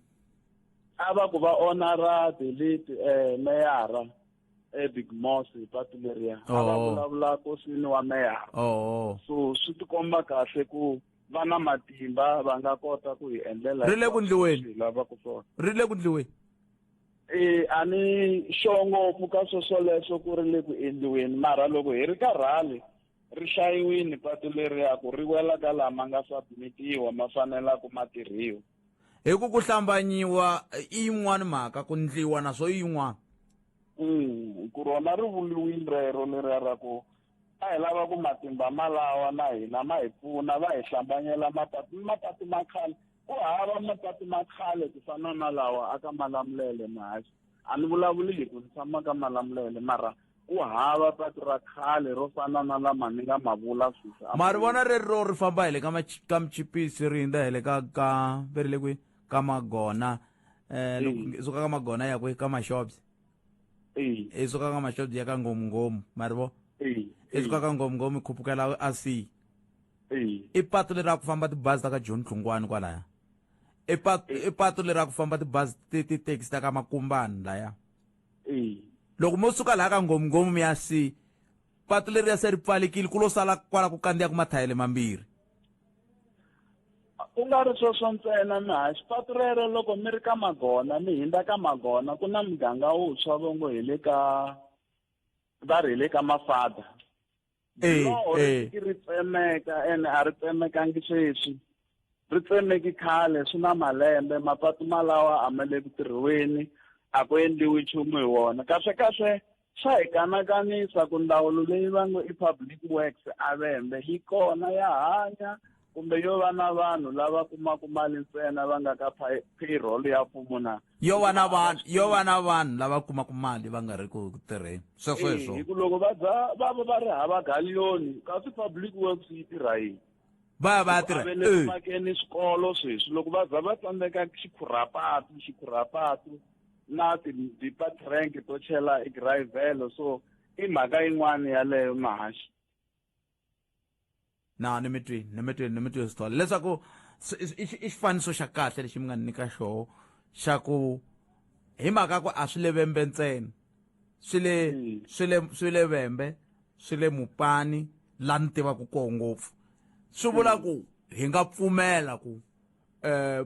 A va ku va onara delete meyara Big Moss hi patu leriya. A va vulavula kosini wa meyara. So swi tikomba kahle ku va na matimba, va nga kota ku hi endlela Ri le ku ndliweni. Lava ku swona. Ri le ku ndliweni. A ni sure ngopfu ka swo swoleswo ku ri le ku endliweni, mara loko hi ri ka rally ri hlayiwini patu leriya ku ri wela ka lama nga submitiwa ma fanela ku ma tirhiwa. Hi ku ku hlambanyiwa i yin'wani mhaka, ku ndliwa naswo i yin'wana. Ku rona ri vuliwini rero leriya ra ku a A hi lava ku matimba malawa na hina ma hi pfuna, va hi hlambanyela mapatu, mapatu ma khale. Ku hava mapatu ma khale ku fana na lawa aka Malamulele muhaxi. A ni vulavuli hi ku ni tshama ka Malamulele, mara ku hava patu ra khale ro fana na lama ni nga ma vula sweswi. Ma ri vona reri ro ri famba hi le ka ka Mchipisi, ri hundza hi le ka ka ve ri le kwihi? Ka Magona. Loko suka ka Magona ya kwihi? Ka Mashobye. I suka ka Mashobye ya ka Ngomngomu, ma ri vo? I suka ka Ngomngomu i khupukela a C. I patu leri a ku famba tibazi ta ka John Hlungwani kwalaya. I patu, i patu leri a ku famba tibazi ti-taxi ta ka Makumbani laya. Loko mo suka laha ka Ngomngomu mi ya C, patu leriya se ri pfalekile, ku lo sala kwala ku kandziyaka mathayele mambirhi. Ku nga ri sweswo ntsena mihaxi, patu rero loko mi ri ka Magona, mi hindza ka Magona, ku na muganga wuntshwa va ngo hi le ka, va ri hi le ka Mafada. Biloho ri fiki ri tsemeka, ene a ri tsemekangi sweswi, ri tsemeki khale, swi na malembe. Mapatu malawa a ma le ku tirhiweni, a ku endliwi nchumu hi wona. Kahle kahle swa hi kanakanisa ku ndzawulo leyi va ngo i Public Works a Vhembe yi kona ya hanya, kumbe yo va na vanhu lava kumaka mali ntsena va nga ka payroll ya mfumo na? Yo va na vanhu, yo va na vanhu lava kumaka mali va nga ri ku tirheni. Sweswo hi swona. Hi ku loko va za va va va ri hava galiyoni, kasi Public Works yi tirha yini? Va ya va ya tirha. Va le makeni swikolo sweswi, loko va za va tsandzeka xikhurhapatu, xikhurhapatu na ti-deeper tank to chela i gravel, so i mhaka yin'wana yaleyo mahaxi. Na ni mi twi, ni mi twi, ni mi twi Sithole, leswaku i xifaniso xa kahle lexi mi nga nyika xoho xa ku hi mhaka ku a swi le Vhembe ntsena, swi le, swi le, swi le Vhembe, swi le Mupani la ni tivaka koho ngopfu. Swi vula ku hi nga pfumela ku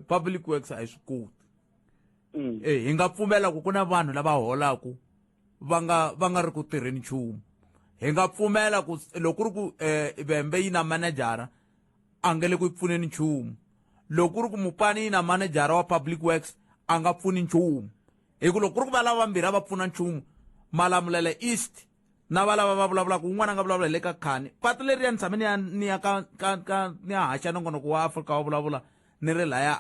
Public Works a yi swi koti. Hi nga pfumela ku ku na vanhu lava holaku va nga, va nga ri ku tirheni nchumu. Hi nga pfumela ku loko ku ri ku Vhembe yi na manejara a nge le ku yi pfuneni nchumu. Loko ku ri ku Mupani yi na manejara wa Public Works a nga pfuni nchumu. Hi ku loko ku ri ku va lava vambirhi a va pfuna nchumu, Malamulele East na va lava va vulavulaka, un'wana a nga vulavula hi le ka Khani. Patu leriya ni tshame ni ya, ni ya ka, ka, ka, ni ya haxa nongonoko wa Afrika wa vulavula ni ri laya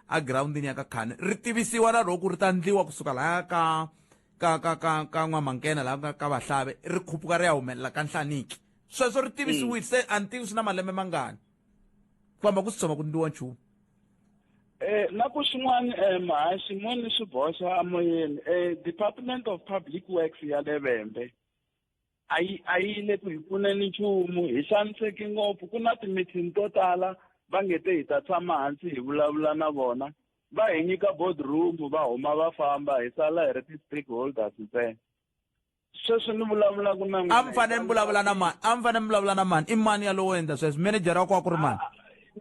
a girawundini ya ka Khani, ri tivisiwa na loko ri ta ndliwa kusuka laya ka, ka, ka, ka, ka N'wamankena laha ka, ka Vahlave, ri khupuka ri ya humelela ka Nhlaniki. Sweswo ri tivisiwile, se a ni tivi swi na malembe mangani ku famba ku si tshama ku ndliwa nchumu. Na ku xin'wana, mahaxi mo ni swi boxa amoyeni, Department of Public Works ya le Vhembe a yi, a yi le ku hi pfuneni nchumu, hi xaniseki ngopfu. Ku na ti-meeting to tala va nge te hi ta tshama hansi hi vulavula na vona, va hi nyika boardroom va huma va famba, hi sala hi ri ti-stakeholders ntsena. Sweswi ni vulavulaka na n'wina, A mi fanele mi vulavula na mani? A mi fanele mi vulavula na mani? I mani yalowo endla sweswo? Manager wa kwa ku ri mani?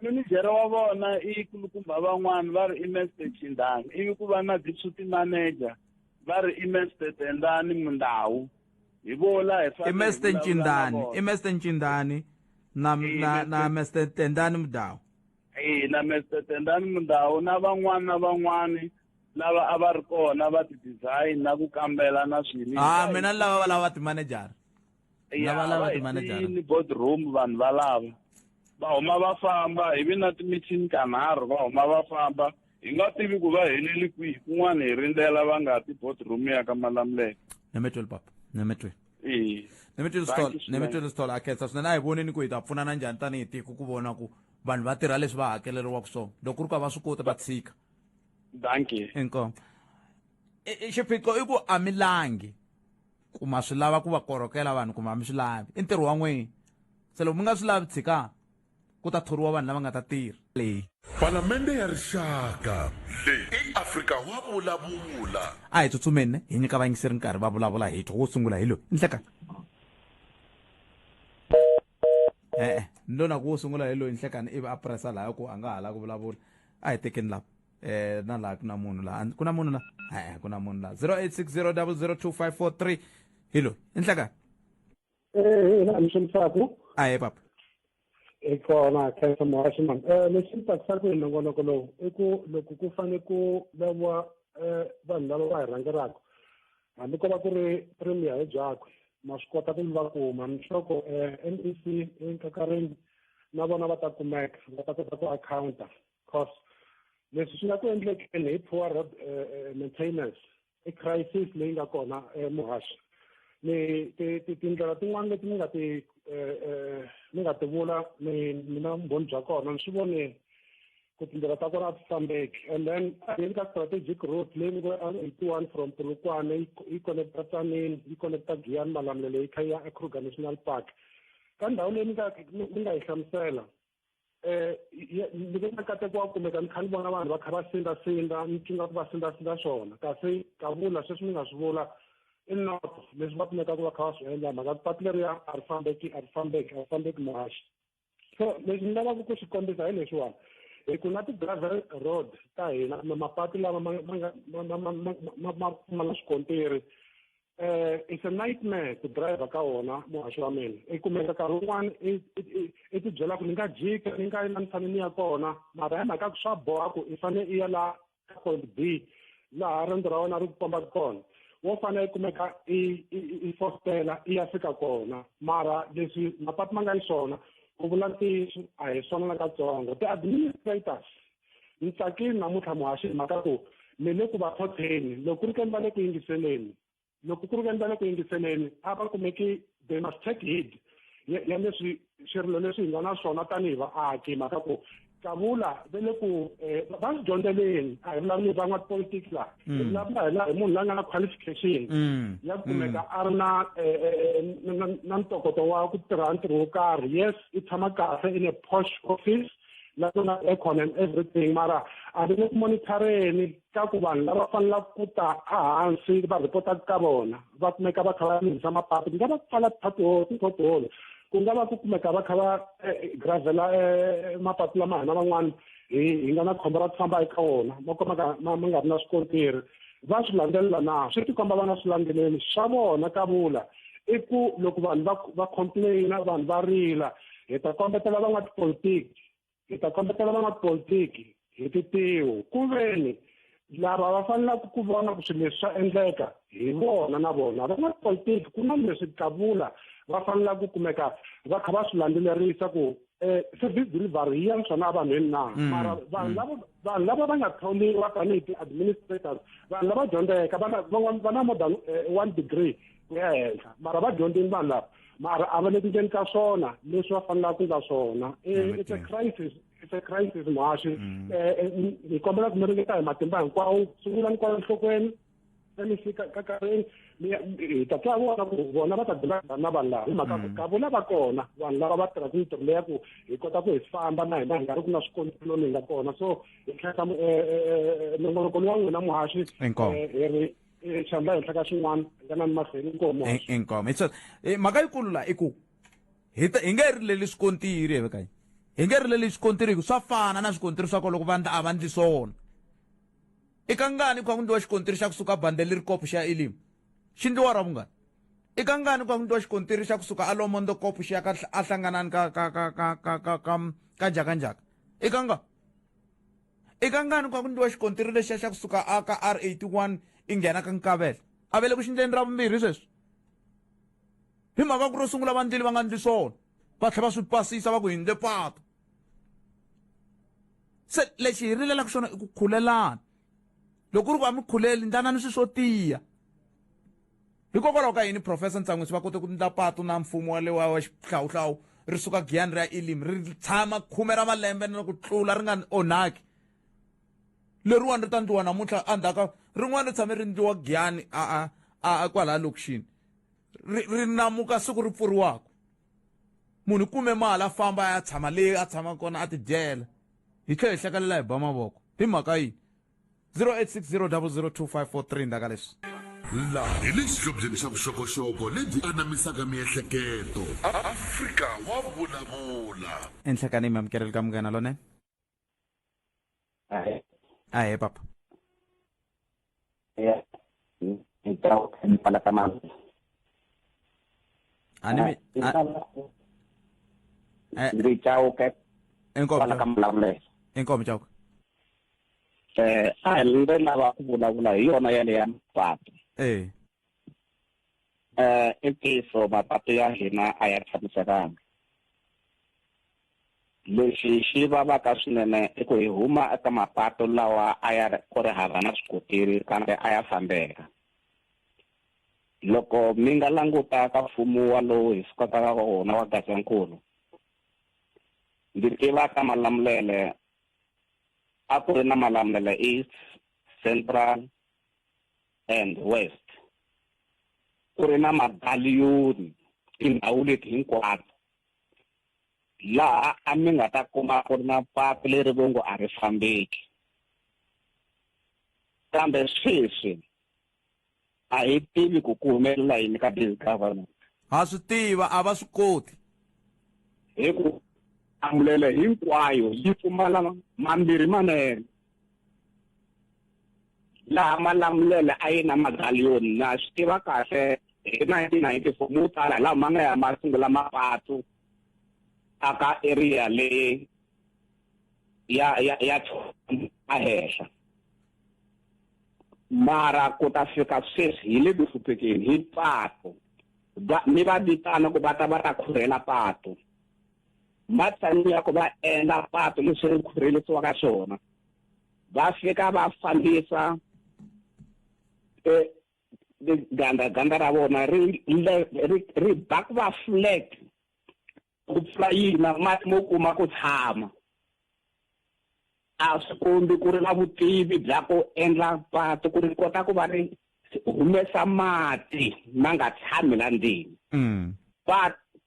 Manager wa vona i kulukumba van'wani va ri i Mister Chindani, ivi ku va na deputy manager va ri i Mister Tendani Mundau. Hi vo la hi fanele I Mister hi vulavula na Nchindani, vona. i Mister Nchindani na, na, na Mister Tendani Mudau. Na Mister Tendani Mudau na van'wani na van'wani lava a va ri kona va ti-design na ku kambela na swini. Mina ni lava va lava ti-manager. Ya, Lava lava va hi ti-manager. siyini boardroom vanhu va lava. Va huma va famba, hi vi na ti-meeting kanharhu va huma va famba. Hi nga tivi ku va heleli kwihi, kun'wana hi rindzela va nga ti boardroom ya ka Malamulele. Ni mi twile papa, ni mi twile. Ni mi twile Thank Sithole, you ni mi swinene. twile Sithole, a khensa swinene. A hi voneni ku hi ta pfunana njhani tanihi tiko ku vona ku vanhu va tirha leswi va hakeleriwaka swona. Loko ku ri ku a va swi koti va tshika. Dankie. Inkomu. Xiphiqo i ku a mi langi ku ma swi lava ku va korhokela vanhu kumbe a mi swi lavi. I ntirho wa n'wina. Se loko mi nga swi lavi tshikani, ku ta thoriwa vanhu lava nga ta tirha. Leyi. Palamende ya Rixaka. Leyi i Afrika wa vulavula. A hi tsutsumeni ne, hi nyika vayingiseri nkarhi va vulavula hi twa. Wo sungula hi loyi. Nhlekani. E-e, ni lo na ku wo sungula hi loyi Nhlekani ivi a pressa laya ku a nga ha lavi ku vulavula. A hi tekeni lava. Na laha ku na munhu laha. Ku na munhu laha? E-e, ku na munhu laha. Zero eight six zero double zero two five four three. Hi loyi. Nhlekani. Ina, mi swi ndzaku? Ahee, papa. I kona, khensa muhaxi mani. Lexi ni tsakisaka hi nongonoko lowu i ku loko ku fane ku laviwa vanhu lava va hi rhangelaka, hambi ko va ku ri premier hi byakwe, Ma swi kota ku mi va kuma. Ni sure ku MEC enkakareni na vona va ta kumeka, va ta kota ku accounta, cause leswi swi nga ku endlekeni hi poor road maintenance i crisis leyi nga kona muhaxi. Ni tindlela tin'wana leti mi nga ti mi nga ti vula, ni ni na vumbhoni bya kona, ni swi vone ku tindlela ta kona a ti fambeki. And then a hi ka strategic route leyi ni ngo 81 from Polokwane yi connecta Tzaneen, yi connecta Giyani, Malamulele, yi kha yi ya eKruger National Park. Ka ndhawu leyi mi nga yi hlamusela, ni ve na nkateko wa kumeka ni kha ni vona vanhu va kha va sindasindza, ni twi nga ku va sindasindza swona, kasi kavula sweswi mi nga swi vula i not leswi va kumekaka va kha va swi endla, mhaka patu leriya a ri fambeki, a ri fambeki, a ri fambeki, muhaxi. So leswi ni lavaka ku swi kombisa hi leswiwani, hi ku na ti-gravel road ta hina kumbe mapatu lama ma nga ma pfumala swikontiri, it's a nightmare ku driver ka wona, muhaxi wa mina. I kumeka nkarhi wun'wani i ti byela ku ni nga jika, ni nga yi la ni fanele ni ya kona, mara hi mhaka ku swa boha ku i fanele i ya la ka point B laha riendzo ra wena ri ku kombaka kona, wo fanele i kumeka i fostela i ya fika kona. Mara leswi mapatu ma nga yi swona, ku vula ntiyiso, a hi swona nakatsongo. Ti-administrators, ni tsakile namuntlha, muhaxi, hi mhaka ku mi le ku va tlhotlheni. Loko ku ri ke ni va le ku yingiseleni, loko ku ri ke ni va le ku yingiseleni, a va kumeki, they must take heed ya leswi swirilo leswi hi nga na swona tanihi vaaki, mhaka ku kavula va le ku va swi dyondzeleni. A hi vulavuli van'watipolitiki laha, hi vulavula hi laha hi munhu la nga na qualification ya ku kumeka a ri na ntokoto wa ku tirha ntirho wo karhi. Yes, i tshama kahle in a posh office la ku na aircon and everything, mara a vi le ku monitoreni ka ku vanhu lava fanelaka ku ta ehansi va ripotaka ka vona va kumeka va kha va lunghisa mapatu, ku nga va ku pfala ti-pothole, ku nga va ku kumeka va kha va gravela mapatu lama hina van'wana hi nga na khombo ra ku famba eka wona, ma kumeka ma nga ri na swikontiri. Va swi landzelela na? Swi tikomba va nga swi landzeleli swa vona. Kavula i ku loko vanhu va complaina, vanhu va rila, hi ta kombetela van'watipolitiki, hi ta kombetela van'watipolitiki hi titiho, ku veni lava va fanelaka ku vona ku swilo leswi swa endleka hi vona na vona van'watipolitiki. Ku na leswi kavula va fanelaka ku kumeka va kha va swi landzelerisa ku service delivery yi ya swona evanhweni na. Mara vanhu lava va nga tholiwa tanihi ti-administrators, vanhu lava dyondzeka, va na more than one degree ku ya henhla, mara va dyondzini vanhu lava, mara a va le ku ndleni ka swona leswi va fanelaka ku endla swona. It's a crisis, it's a crisis, muhaxi. Hi kombela ku mi ringeta hi matimba hinkwawo, sungulani kwala nhlokweni MEC ka kareni, hi ta twa vona ku vona va ta dila na vanhu lava, hi mhaka ku ka vona va kona vanhu lava va tirhaka mintirho leya ku hi kota ku hi famba na hina hi nga ri ku na swikontiri lomu hi nga kona. So hi khensa nongonoko lowa n'wina, muhaxi, hi ri xandla henhla ka xin'wana nga mahlweni. Inkomu. Inkomu. Hi sweswo, mhaka yikulu la i ku hi nge rileli swikontiri, he vekayi, hi nge rileli swikontiri, hi ku swa fana na swikontiri swa ko loko va ndla a va ndli swona. I ka ngani ku ndliwa xikontiri xa kusuka bandele ri kopo xa Elim, xi ndliwa ra vungani? I ka ngani ku ndliwa xikontiri xa kusuka a Lomondo kopo xi ya ka a hlanganani ka njhakanjhaka? I ka nga i ka ngani ku ndliwa xikontiri lexiya xa kusuka a ka R81 i nghena ka Nkavela? A ve le ku xindleni ra vumbirhi sweswi, hi mhaka ku ro sungula va ndlile, va nga ndli swona, va tlhela va swi pasisa va ku hi ndle pato. Se lexi hi rilelaka xona i ku khulelana. Loko ku ri ku a mi khuleli, ndlanani swi swo tiya. Hikokwalaho ka yini Professor Ntsan'wisi va kote ku ndla pato na mfumo wa le wa xihlawuhlawu, ri suka Giyani ri ya Elim, ri tshama khume ra malembe na ku tlula ri nga onhaki? Leriwani ri ta ndliwa namuntlha, endzhaku rin'wana ri tshame ri ndliwa Giyani a kwalaya lokixini, ri namuka siku ri pfuriwaka. Munhu kume mali a famba a ya tshama leyi a tshama kona a tidyela, hi tlhela hi hlekalela, hi ba mavoko hi mhaka yini? 0860002543 ndaka leswi. Laha hi le xihlobyeni xa vuxokoxoko lebyi anamisaka miehleketo. Afrika wa vulavula. Enhlekani mi amukeleli ka Munghana Lonene. Ahee papa. Ya ni ta ni pala ka mali. Ani mi ndzi Chauke. Inkomu. Kwala ka Malamulele. Inkomu, Chauke. A hi ndzi lava ku vulavula hi yona yale ya mapatu. I ntiyiso mapatu ya hina a ya tshamisekanga. Lexi xi vavaka swinene i ku hi huma eka mapatu lawa a ya ku ri hava na swikotiri kambe a ya fambeka. Loko mi nga languta ka mfumo walowu hi sukaka ka wona wa Gazankulu, ndzi tiva ka Malamulele a ku ri na Malamulele East, Central and West. Ku ri na magaliyoni tindhawu leti hinkwato laha a mi nga ta kuma ku ri na patu leri vo ngo a ri fambeki. Kambe sweswi a hi tivi ku ku humelela yini ka this government. Ha swi tiva a va swi koti. Hi ku amulele hinkwayo yi pfumala mambirhi manene. Laha Malamulele a yi na magaliyoni na swi tiva kahle hi 1994 mo tala laha ma nga ya ma sungula mapatu aka area leyi ya ya ya a henhla. Mara ku ta fika sweswi hi le ku hluphekeni hi patu. Mi va vitana ku va ta va ta khurhela patu. Matshan'wini ya ku va endla patu leswi ri khurhelisiwaka swona, va fika va fambisa gandaganda ra vona ri ri ri ba ku va flat ku pfula yina mati mo kuma ku tshama. A swi kombi ku ri na vutivi bya ku endla patu ku ri kota ku va ri humesa mati ma nga tshami la ndzeni.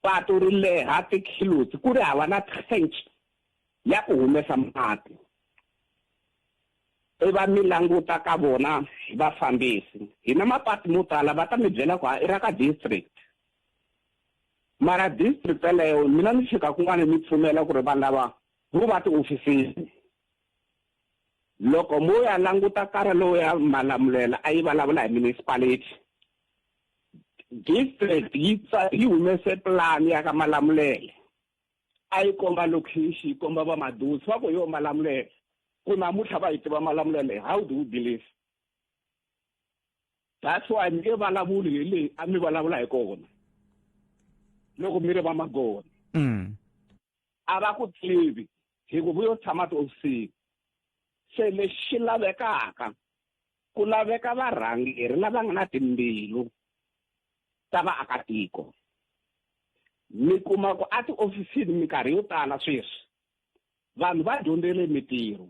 Patu ri leha tikhilosi ku ri hava na trench ya ku humesa mati. I va mi languta ka vona vafambisi. Hina mapatu mo tala va ta mi byela ku i ra ka district. Mara district yaleyo mina ni fika kun'wana mi pfumela ku ri vanhu lava vo va tiofisini. Loko mo ya languta nkarhi lowu ya Malamulele a yi vulavula hi municipality. District yi yi humese plan ya ka Malamulele. A yi komba location, yi komba va Madusi, va ku yo Malamulele. Ku namuntlha va yi tiva Malamulele, how do you believe? That's why mi nge vulavuli hi leyi a mi vulavula hi kona. Loko mi ri va Magona. A va ku tivi hi ku vuyo tshama tiofisini. Se lexi xi lavekaka ku laveka varhangeri lava nga na timbilu ta vaakatiko. Mi kuma ku a tiofisini minkarhi yo tala sweswi vanhu va dyondzele mitirho.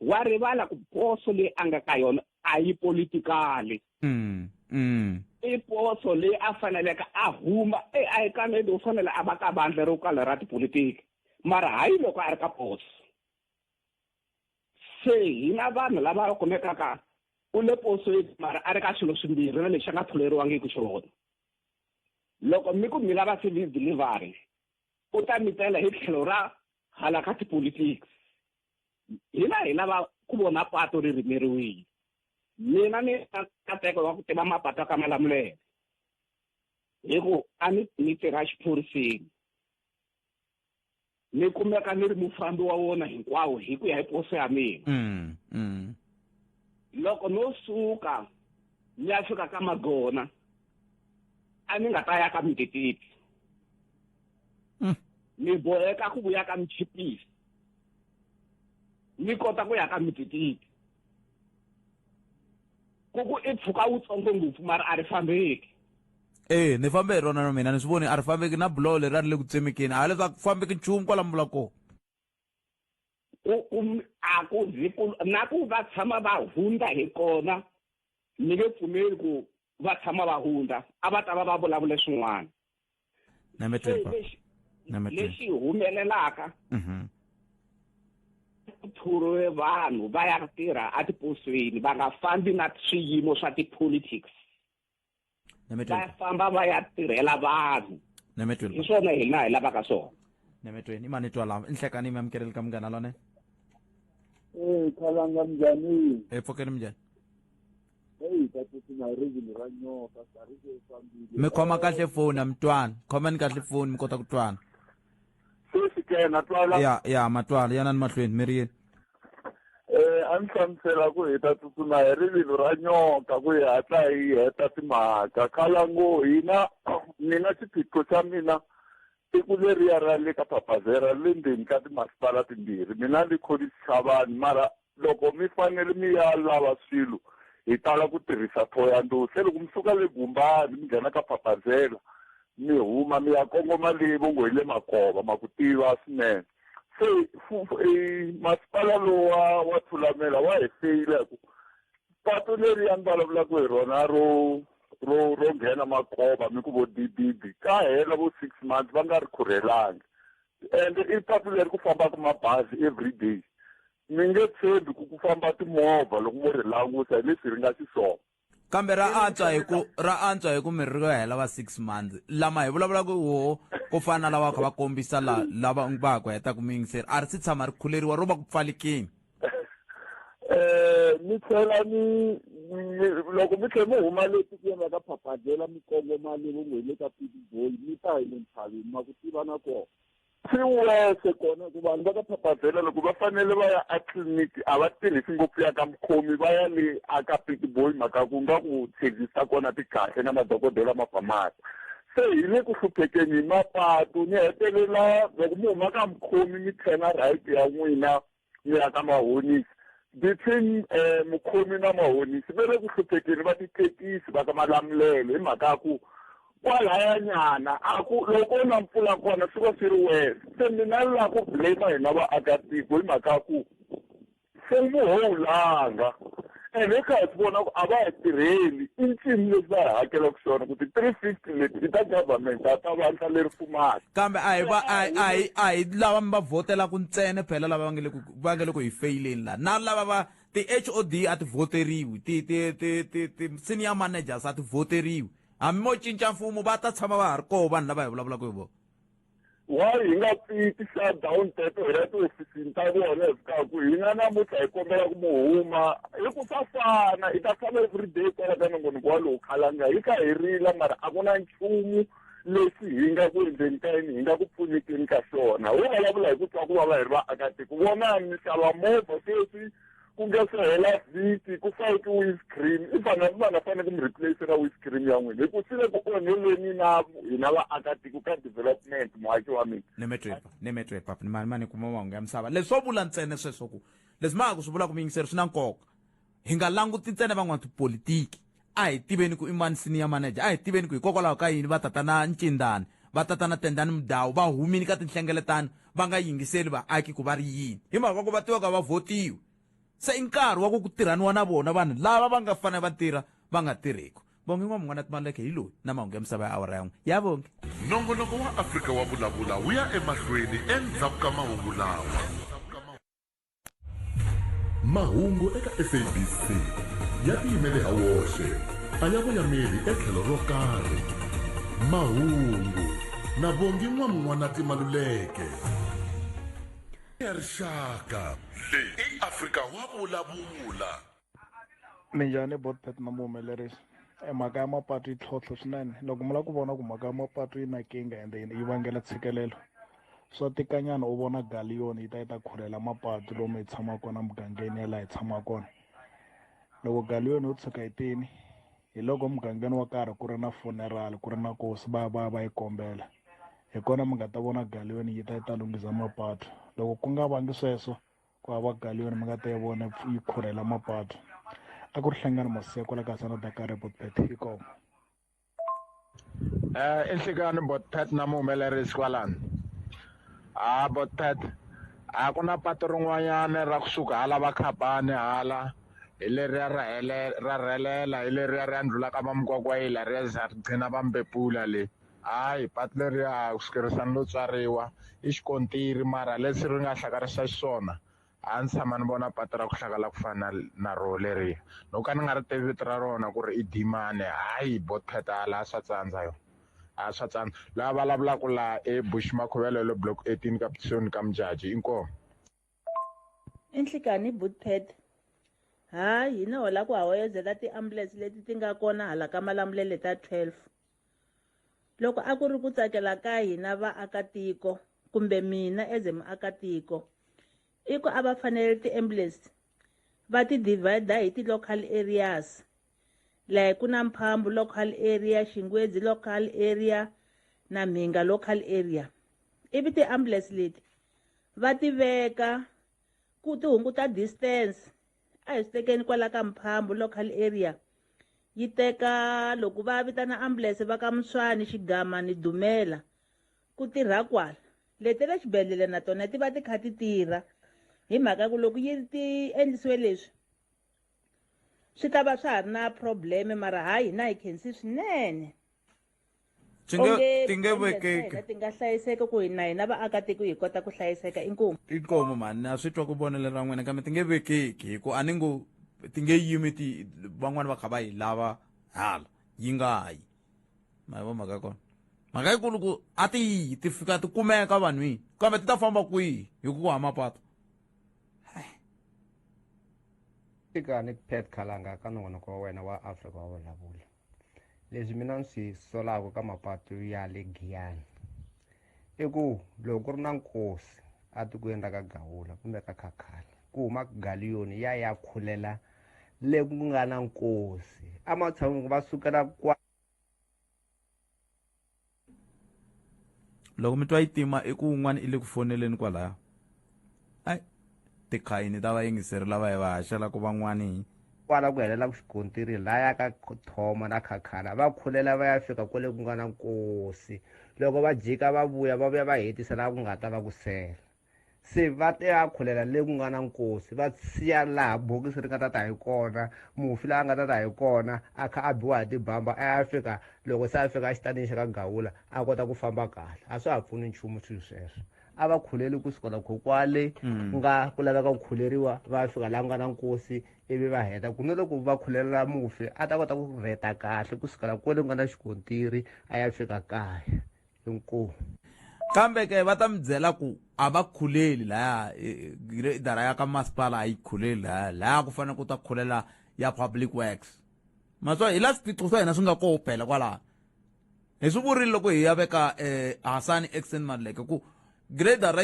Wa rivala ku poso leyi a nga ka yona a yi politikali. I poso leyi a faneleke a huma a yi kaneti u fanele a va ka vandla ro kala ra tipolitiki. Mara hayi loko a ri ka poso. Se hina vanhu lava kumekaka u le posweni mara a ri ka swilo swimbirhi na lexi a nga tholeriwangiki xona. Loko mi ku mi lava service delivery, u ta mi tela hi tlhelo ra hala ka tipolitiki. Hina hi lava ku vona patu ri rimeriwile. Mina ni nkateko wa ku tiva mapatu ya ka Malamulele. Hi ku a ni tirha xiphoriseni. Ni kumeka ni ri mufambi wa wona hinkwawo hi ku ya hi poso ya mina. Loko no suka ni ya fika ka Magona, a ni nga ta ya ka Mtititi. Ni boheka ku vuya ka Mchipisi. Ni kota ku ya ka Mtititi. Ku ku i pfuka wutsongo ngopfu mara a ri fambeki. Ni fambe hi rona na mina ni swi voni a ri fambeki na buloho leri a ri le ku tsemekeni. A leswaku ku fambeki nchumu kwala mi vulaka kona. Ku a ku zi ku na ku va tshama va hundza hi kona ni nge pfumeli ku va tshama va hundza a va ta va va vulavule swin'wana. Lexi humelelaka ku thoriwe vanhu va ya tirha etiposweni va nga fambi na swiyimo swa ti-politics. Va famba va ya tirhela vanhu. Hi swona hina hi lavaka swona. Nemetweni i mani twa lava i nhlekani mi amukeleli ka munghana lonene. Khalanga minjhani? Pfukeni minjhani? Hey, ta tsutsuma hi rivilo ra nyoka, nkarhi se wu fambile. Mi khoma kahle foni a mi twani. Khomani kahle foni mi kota ku twana. Sweswi ke na twala? Ya, ya, ma twala, yanani mahlweni, mi ri yini? A ni hlamusela ku hi ta tsutsuma hi rivilo ra nyoka ku hi hatla hi heta timhaka. Khalango hina mina xiphiqo xa mina i ku leriya ra le ka Phapazera le ndzeni ka timasipala timbirhi. Mina ni Collins Chavani, mara loko mi fanele mi ya lava swilo hi tala ku tirhisa Thohoyandou. Se loko mi suka le Gumbani mi nghena ka Phapazela mi huma mi ya kongoma le vo ngo hi le Makova, ma ku tiva swinene. Se masipala lowu wa Thulamela wa hi feyila hi ku patu leriya ni vulavulaka hi rona ro ro ro nghena Makova mi ku vo dididi ka hela vo 6 months va nga ri khurhelangi, and i patu leri ku fambaka mabazi every day. Mi nge tshembi ku ku famba timovha loko mo ri languta hi leswi ri nga xiswona. Kambe ra antswa hi ku ra antswa hi ku mi ri hela va 6 months lama hi vulavulaka wo ku fana na lava kha va kombisa la lava va ku heta ku mi yingiseri a ri si tshama ri khuleriwa ro va ku pfalikini. Mi tlhela mi loko mi tlhela mi huma le tikweni ra ka Phapazela mi kongoma le vo ngo hi le ka Pietboy mi ta hi le ntshaveni ma ku tiva na kona. Swi wexe kona ku vanhu va ka Phapazela loko va fanele va ya etliliniki a va tirhisi ngopfu ya ka Mukhomi, va ya le a ka Pietboy mhaka ku nga ku service ta kona ti kahle na madokodela ma pfa ma ta. Se hi le ku hluphekeni hi mapatu, ni hetelela loko mi huma ka Mukhomi mi turn-a right ya n'wina mi ya ka Mahonisi. Between Mukhomi na Mahonisi va le ku hluphekeni va tithekisi va ka Malamulele hi mhaka ya ku kwalaya nyana a ku loko na mpfula kona swi va swi ri worse. Se mina ni lava ku blame hina vaakatiko hi mhaka ya ku mfumo ho wu langa, ene hi kha hi swi vona ku a va hi tirheli. I ncini leswi va hi hakelaka swona ku ti-350 leti i ta government a ta vandla leri fumaka. Kambe a hi va a hi a hi lava mi va votelaka ntsena phela lava va nga le ku hi feyileni la na lava va ti-HOD a ti voteriwi, ti ti ti ti ti senior managers a ti voteriwi. Hambi mo cinca mfumo va ta tshama va ha ri koho vanhu lava hi vulavulaka hi vona. Why hi nga pfi ti-shutdown teto hi ya tihofisini ta vona hi fika ku hina namuntlha hi kombela ku mu huma hi ku swa fana hi ta tshama everyday kwala ka nongonoko wa lowu khalanga hi kha hi rila, mara a ku na nchumu lexi hi nga ku endleni ka yini hi nga ku pfunekeni ka xona. Ho vulavula hi ku twa ku vava hi ri vaakatiko. Vonani mi xava movha sweswi ku nga se hela vhiki ku fakiwe windscreen, i vanhu va nga fanele ku mi replace-ra windscreen ya n'wina hi ku swi le ku onheleni na hina vaakatiko ka development. Muhaki wa mina ni metwe papa ni mani mani kuma mahungu ya misava leswi swo vula ntsena sweswo ku leswi ma ku swi vula ku miyingiseri swi na nkoka. Hi nga languti ntsena van'wana tipolitiki, a hi tiveni ku i mani senior manager, a hi tiveni ku hikokwalaho ka yini va tatana Ncindani, va tatana Tendani Mudau va humini ka tinhlengeletano va nga yingiseli vaaki ku va ri yini, hi mhaka ku va tiva ka va votiwe. Se i nkarhi wa ku ku tirhaniwa na vona vanhu lava va nga fanele va tirha va nga tirhiku. Bongi n'wamun'wana Timaleke hi loyi na mahungu ya misava ya awara ya n'we ya Bongi. Nongonoko wa Afrika wa Vulavula wu ya emahlweni endzhaku ka mahungu lawa. Mahungu eka SABC ya tiyimele ha woxe, a ya voyameli etlhelo ro karhi. Mahungu na Bongi N'wamun'wana Timaluleke. Ya rixaka leyi i Afrika wa Vulavula. Minjhani Botpet na muhumelerisi? E mhaka ya mapatu yi tlhontlho swinene. Loko mi lava ku vona ku mhaka ya mapatu yi na nkingha ende yi vangela ntshikelelo, swa tikanyana u vona galiyoni yi ta yi ta khurhela mapatu lomu hi tshamaka kona mugangeni ya laha hi tshamaka kona. Loko galiyoni yo tshuka yi tini, hi loko mugangeni wa karhi ku ri na funeral, ku ri na nkosi, va ya va ya va yi kombela, hi kona mi nga ta vona galiyoni yi ta yi ta lunghisa mapatu. Loko ku nga vangi sweswo, ku hava galiyoni mi nga ta yi vona yi khurhela mapatu. A ku ri Hlengani Maseko la ka Sana Dakar Botpet inkomu. I nhlikani Botpet na muhumelerisi kwalano. A Botpet a ku na patu rin'wanyana ra kusuka hala va Khabani hala hi leriya ra hele ra rhelela hi leriya ri ya ndlula ka va Mukwakwayila ri ya za ri gcina va Mbepula le. Hayi patu leriya kusukerisani lo tswariwa i xikontiri, mara leswi ri nga hlakarisa xiswona a ndzi tshama ni vona patu ra ku hlakala ku fana na ro leriya, no ka ni nga ri tivi vito ra rona ku ri i dimane. Hayi Botpet, hala swa tsandza yo, a swa tsandza. Lava vulavulaka laha e Bush Makhuvelo block 18 ka Pitsoni ka Mujaji, inkomu. I nhlikani Botpet. Hayi, hina ho lava ku hahoyozela tiambulense leti ti nga kona hala ka Malamulele ta 12. Loko a ku ri ku tsakela ka hina vaakatiko kumbe mina as muakatiko, i ku a va fanele tiambulance. Va ti divide hi ti-local areas. Like ku na Mphambu local area, Xingwedzi local area na Mhinga local area. Ivi ti-ambulance leti va ti veka ku ti hunguta distance. A hi swi tekeni kwala ka Mphambu local area. Yi teka loko va vitana ambulance va ka Muswani, Xigamani, Dumela ku tirha kwala. Leti le xibedhlele na tona ti va ti kha ti tirha hi mhaka ku loko yi ti endlisiwe leswi swi ta va swa ha ri na probleme, mara hayi hina hi khensi swinene. Ti nge vekeki. Ti nga hlayiseka ku na hina vaakatiko hi kota ku hlayiseka. Inkomu. Inkomu mhani, na swi twa ku vonelo ra n'wina kambe ti nge vekeki hi ku a ni ngo ti nge yimi ti van'wani va kha va yi lava hala yi nga yi. Ma yi vo mhaka ya kona. Mhaka yikulu ku a ti yi ti fika ti kumeka vanhwini kambe ti ta famba kwihi hi ku hama mapatu. Tika ni Pat Khalanga ka nongonoko wa wena wa Afrika wa vulavula. Leswi mina ni swi solaka ka mapatu ya le Giyani i ku loko ku ri na nkosi atikweni ra ka Gawula kumbe ka Khakhala ku huma galiyoni ya ya khulela le ku nga na nkosi ematshan'wini va sukela kwa. Loko mi twa yi tima i ku un'wana i le ku foneleni kwalaya. Ai tikhayini ta vayingiseri lava hi va haxelaka van'wani. Kwala ku helela ku xikontiri laya ka Thoma na Khakhala va khulela va ya fika kwale ku nga na nkosi. Loko va jika va vuya va vuya va hetisa laha ku nga ta va ku sela. Se va ta ya khulela le ku nga na nkosi va siya laha bokisi ri nga ta ta hi kona, mufi laha a nga ta ta hi kona a kha a biwa hi tibamba a ya fika loko se a fika exitandini xa ka Gawula a kota ku famba kahle. A swa ha pfuni nchumu swilo sweswo. A va khuleli kusukela kwale nga ku laveka ku khuleriwa va ya fika laha ku nga na nkosi ivi va heta ku na loko va khulela mufi a ta kota ku rheta kahle kusukela kwale ku nga na xikontiri a ya fika kaya. Inkomu. Kambe ke va ta mi byela ku a va khuleli laya idara ya ka masipala a yi khuleli laya, laya ku fanele ku ta khulela ya public works. Maswa hi la swiphiqo swa hina swi nga koho phela kwalaho. Hi swi vurile loko hi ya veka Hasani Exen Maluleke ku grader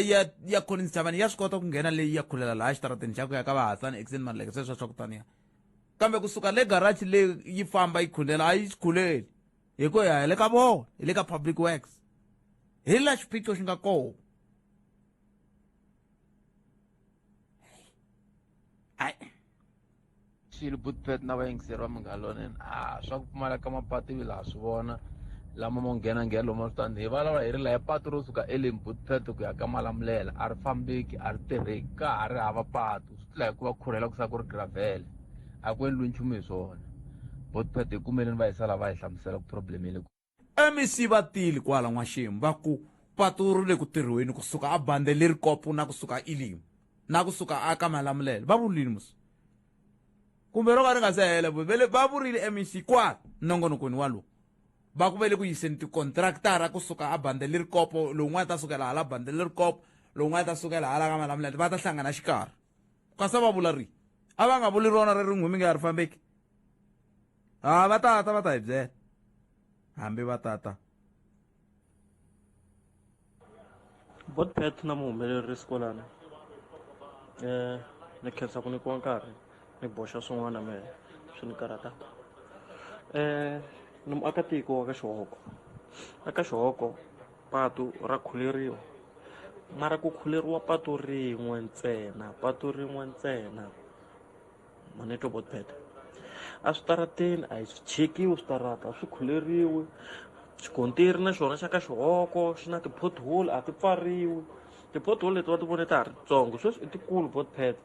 ya Collins Chavani ya swi kota ku nghena leyi ya khulela laha xitarateni xa ku ya ka va Hasani Exen Maluleke sweswo swa ku taniya. Kambe kusuka le garage leyi yi famba yi khulela a yi khuleli. Hi ku ya hi le ka vona, hi le ka public works. Hi la xiphiqo xi nga kona. Ai. Xilo Bootpet na vayingiseri va Munghana Lonene. Swa ku pfumala ka mapatu ivi laha swi vona lama mo nghena nghena lomu switandi. Hi vulavula hi ri laha patu ro suka Elim Bootpet ku ya ka Malamulele a ri fambeki, a ri tirheki, ka ha ri hava patu. Swi tlula hi ku va khurhela ku sala ku ri gravel. A ku endliwi nchumu hi swona. Bootpet hi kumeleni va hi sala va hi hlamusela ku problem yi le ku. MEC va tile kwala n'waxemu va ku patu ri le ku tirhiweni kusuka a bande leri kopo na kusuka Elim na kusuka a ka Malamulele. Va vurile musi kumbe ro ka ri nga se hela vele va vurile MEC kwala nongonokweni walowu va ku ve le ku yiseni tikontraktara kusuka a bande leri kopo lowun'wana ta sukela hala bande leri kopo lowun'wana ta sukela hala ka Malamulele va ta hlangana xikarhi. Kasi va vula ri a va nga vuli rona ri rin'we mi nga ri fambeki. Ha va tata va ta hi byela hambi va tata. Bootpet na muhumelerisi kwalano. Ni khensa ku nyikiwa nkarhi ni boxa swin'wana mehe swi ni karhataka. Ni muakatiko wa ka Xihoko. Eka Xihoko patu ra khuleriwa mara ku khuleriwa patu rin'we ntsena, patu rin'we ntsena. Ma ni twa Bootpet? A switarateni a hi swi chekiwi switarata, a swi khuleriwi. Xikontiri na xona xa ka Xihoko xi na ti-pothole a ti pfariwi. Ti-pothole leti va ti vone ta ha ri titsongo sweswi i tikulu Bootpet.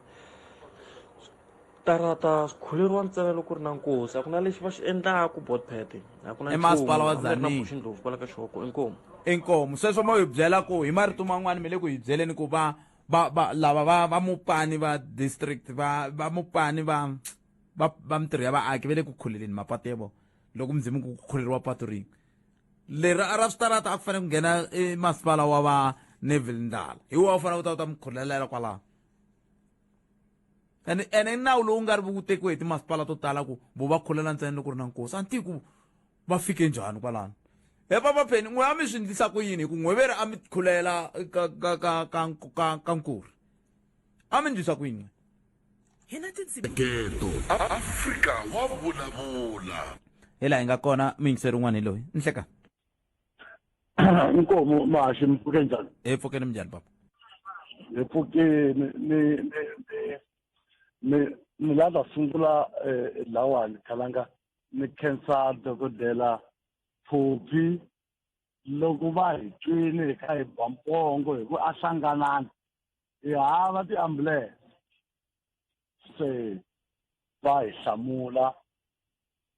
Switarata swi khuleriwa ntsena loko ku ri na nkosi, a ku na lexi va xi endlaku Bootpet, a ku na I masipala wa nchumu. A mi ri na Tzaneen. Bushi Ndlovu kwala ka Xihoko, inkomu. Inkomu. Sweswo mo hi byela ku hi marito man'wani mi le ku hi byeleni ku va va va lava va va mupani va district va va mupani va va va mintirho ya vaaki va le ku khuleleni mapatu ya vona loko mdzimi ku khuleriwa patu rin'we leri a ra switarata a ku fanele ku nghena e masipala wa va Neville Ndlala hi wona u fanele u ta u ta mi khulelela kwalaho. Ene ene i nawu lowu nga ri ku tekiwe hi timasipala to tala ku vo va khulela ntsena loko ku ri na nkosi. A ni tivi ku va fike njhani kwalano. He papa Penny, n'we a mi swi endlisa ku yini hi ku n'we ve ri a mi khulela ka ka ka ka ka ka nkuri? A mi endlisa ku yini n'we? Hi na tinsimu. Afrika wa vulavula. Hi laha hi nga kona muyingiseri un'wana hi loyi. Nhleka. Inkomu mahaxi mi pfuke njhani? Hi pfukeni minjhani papa? Hi pfukeni ni ni ni ni la ta sungula eh, lawani khalanga ni khensa dokodela Phophi loko va hi twini hi kha hi ba mpongo hi ku a hlanganani hi hava tiambulense se va hi hlamula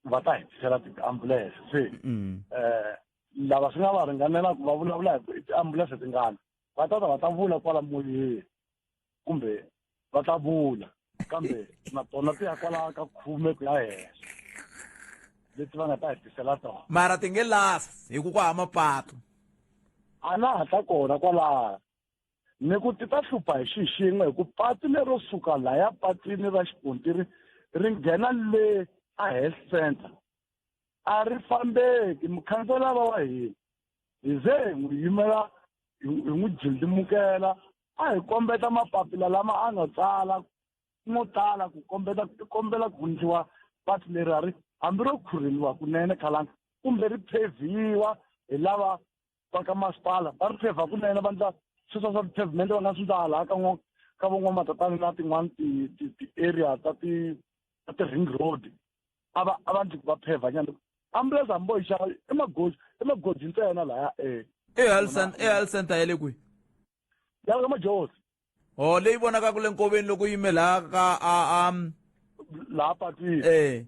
va ta hi tisela tiambulense se um lava swi nga va ringanela ku va vulavula hi tiambulense tingani va ta ta va ta vula kwala moyeni kumbe va ta vula kambe na tona ti ya kwala ka khume ku ya henhla leti va nga ta hi tisela tona mara ti nge last hi ku ku hava mapatu a na ha ta kona kwalaho ni ku ti ta hlupha hi xi xin'we hi ku patu lero suka laya patwini ra xikontiri ri nghena le a health center a ri fambeki mukhanselara wa hina hi ze hi n'wi yimela hi n'wi jindimukela a hi kombeta mapapila lama a nga tsala mo tala ku kombeta ku kombela ku hundliwa patu leri a ri hambi ro khurheliwa kunene khalanga kumbe ri phevhiwa hi lava va ka masipala va ri phevha kunene va ndla sweswo swa ti-pavement va nga swi ndla hala ka ka van'wamatatana na tin'wana ti-area ta ti ta ti-ring road a va a va ndli ku va phevha nyana ambulense hambi vo yi xava i magoji i magoji ntsena laya e i health center i health center ya le kwihi ya ka majozi o leyi vonakaka le nkoveni loko yime laha ka a a laha patwini eh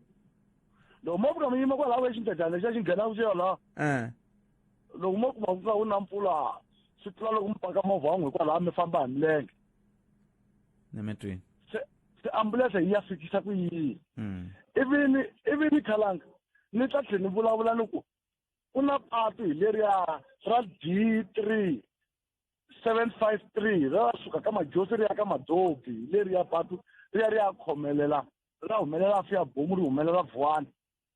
loko mo fika mi yima kwalaho exindledyana lexiya xi nghenaka xi ya laha eh loko mo kuma ku ka wu na mpfula swi tlula loko mi paka movha wa n'wi kwalaha mi famba hi milenge nemetweni se se ambulense yi ya fikisa ku yini ivi ni ivi ni khalanga ni ta tlhela ni vulavula ni ku ku na patu hi leriya ra D 3 753 ra suka ka majosi ri ya ka madobi hi leriya patu ri ya ri ya khomelela ra humelela fiya bomu ri humelela vuwani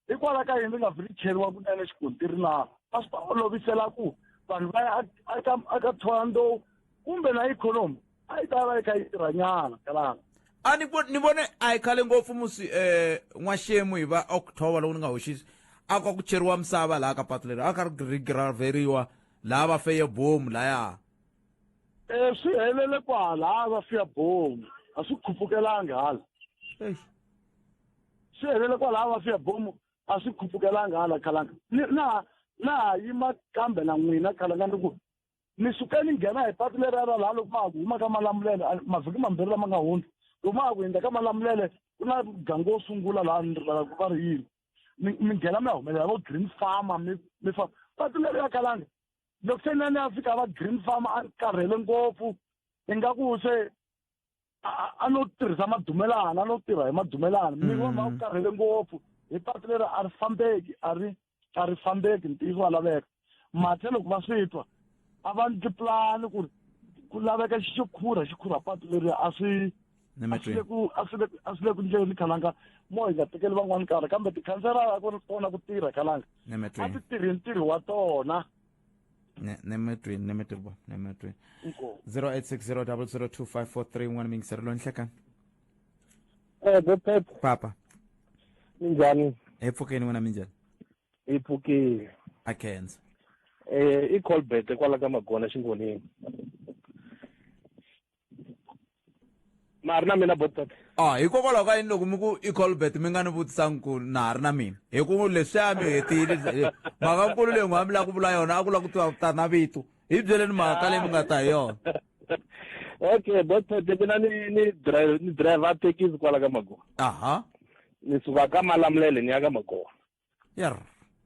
hikwalaho ka yini ri nga vi ri cheriwa kunene xikontiri na a swi ta olovisela ku vanhu va ya aka aka thohoyandou kumbe na ikhonomi a yi ta va yi kha yi tirhanyana kalanga a ni ni vone a hi khale ngopfu musi um n'waxemu hi va october loko ni nga hoxisi a kwa ku cheriwa misava laha ka patu leri a kha ri graveriwa laha va feye bomu laya um swi helele kwala va fiya bomu a swi khupukelangi hala swi helele kwalaha va fiya bomu a swi khupukelanga hala khalanga na na ha yima kambe na n'wina khalanga ni ku ni suke ni nghena hi patu leri ra laha loko ma ha ku huma ka malamulele mavhiki mambirhi lama nga hundza loko ma ha ku hundza ka malamulele ku na muganga wo sungula laha ni rivala ku va ri yini mi mi nghena mi ya humelela vo green farmer mi mi famba patu leri ya kalanga loko se ni ya fika va green farmer a ni karhele ngopfu ingaku se a no tirhisa madumelana a no tirha hi madumelana miri wa ma wu karhele ngopfu hi patu leri a ri fambeki a ri a ri fambeki ntiyiso wa laveka mathe loko va swi twa a va ndli pulani ku ri ku laveka xi xo khurha xi khurha patu leri a swi a swi le ku a swi le a swi le ku ndleni khalanga mo hi nga tekeli van'wani nkarhi kambe tikhansela a ku ri kona ku tirha khalanga a ti tirhi ntirho wa tona nemetweni nemetweni ba nemetweni 0860 002543 n'wana mingisero loyi nhlekani eh bopet papa minjhani hi pfukeni n'wana minjhani hi pfukile a khensa eh i colbert kwala ka magona xingoneni ma ri na mina botpet ah hikokwalaho ka yini loko mi ku i colbert mi nga ni vutisangi ku na ha ri na mina hi ku leswiya mi hetile mhakankulu leyi n'wa mi lava ku vula yona a ku lava ku tiva ta na vito hi byeleni mhaka leyi mi nga ta hi yona okay botpet mina ni ni drive ni driver thekisi kwala ka magona aha ni suka ka malamulele ni ya ka magona yer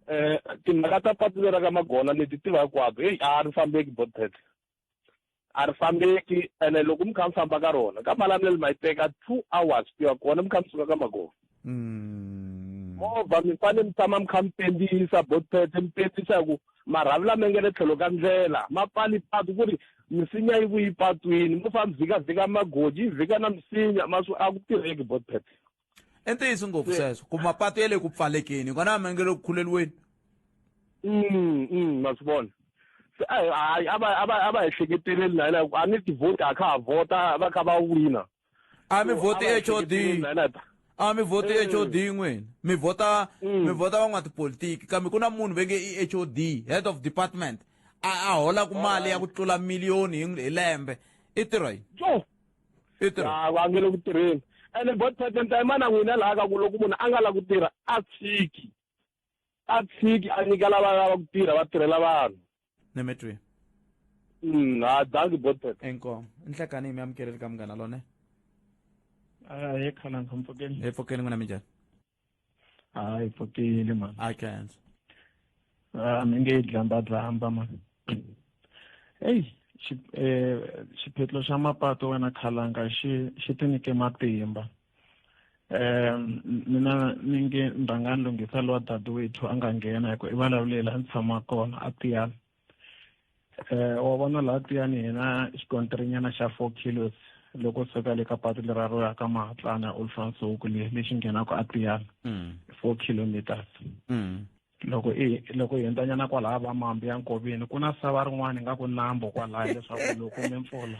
eh timhaka ta patu lera ka magona leti tiva hinkwako heyi a ri fambeki botpet a ri fambeki ene loko mi kha mi famba ka rona ka malamulele ma yi teka two hours ku ya kona mi kha mi suka ka magona mm. movha mi fanele mi tshama mi kha mi pendisa botpete mi pendisa hi ku marhavi lama nga le tlhelo ka ndlela ma pfali patu ku ri misinya yi vuyi patwini mo famba vhikavhika magoji yi vhika na misinya ma swi a ku tirheki botpete i ntiyiso ngopfu sweswo ku mapatu ya le ku pfalekeni kona ma nge le ku khuleliweni mm, mm, ma swi vona se a hayi a va a va a va ehleketeleli na yena a ni tivhoti a kha ha vhota va kha va wina A mi vhoti HOD. A mi vhoti HOD n'wina. Mi vhota mi vhota van'watipolitiki kambe ku na munhu ve nge i HOD, head of department, a a holaku mali ya ku tlula miliyoni hi hi lembe. I tirha yini? Jo. I tirha. A va nge le ku tirheni. Ene bot patent a yima na n'wina laha ka ku loko munhu a nga la ku tirha a tshiki. A tshiki a nyika lava lava ku tirha va tirhela vanhu. Nemetwi. Ha danki bot patent. Inkomu. Nhlekani mi amukeleli ka munghana lone. Ahee khalanga mpfukeni. Hi pfukeni n'wina minjhani? Hayi pfukile mani. A khensa. A mi nge dlamba dlamba mani. Hey, xiphiqo xa mapatu wena khalanga xi xi ti nyike matimba. Mina ni nge ni rhanga ni lunghisa lowa dadewethu a nga nghena hi ku i vulavule laha ni tshamaka kona a Tiyani. Wa vona laha Tiyani hina xikontirinyana xa 4 kilos loko suka le ka patu lera ro ya ka Mahatlana Olifantshoek le lexi nghenaka a Tiyani. 4 kilometers. Loko i loko hi hundzanyana kwalaya va mambi ya nkoveni ku na sava rin'wana ingaku nambu kwalaya leswaku loko ni mpfula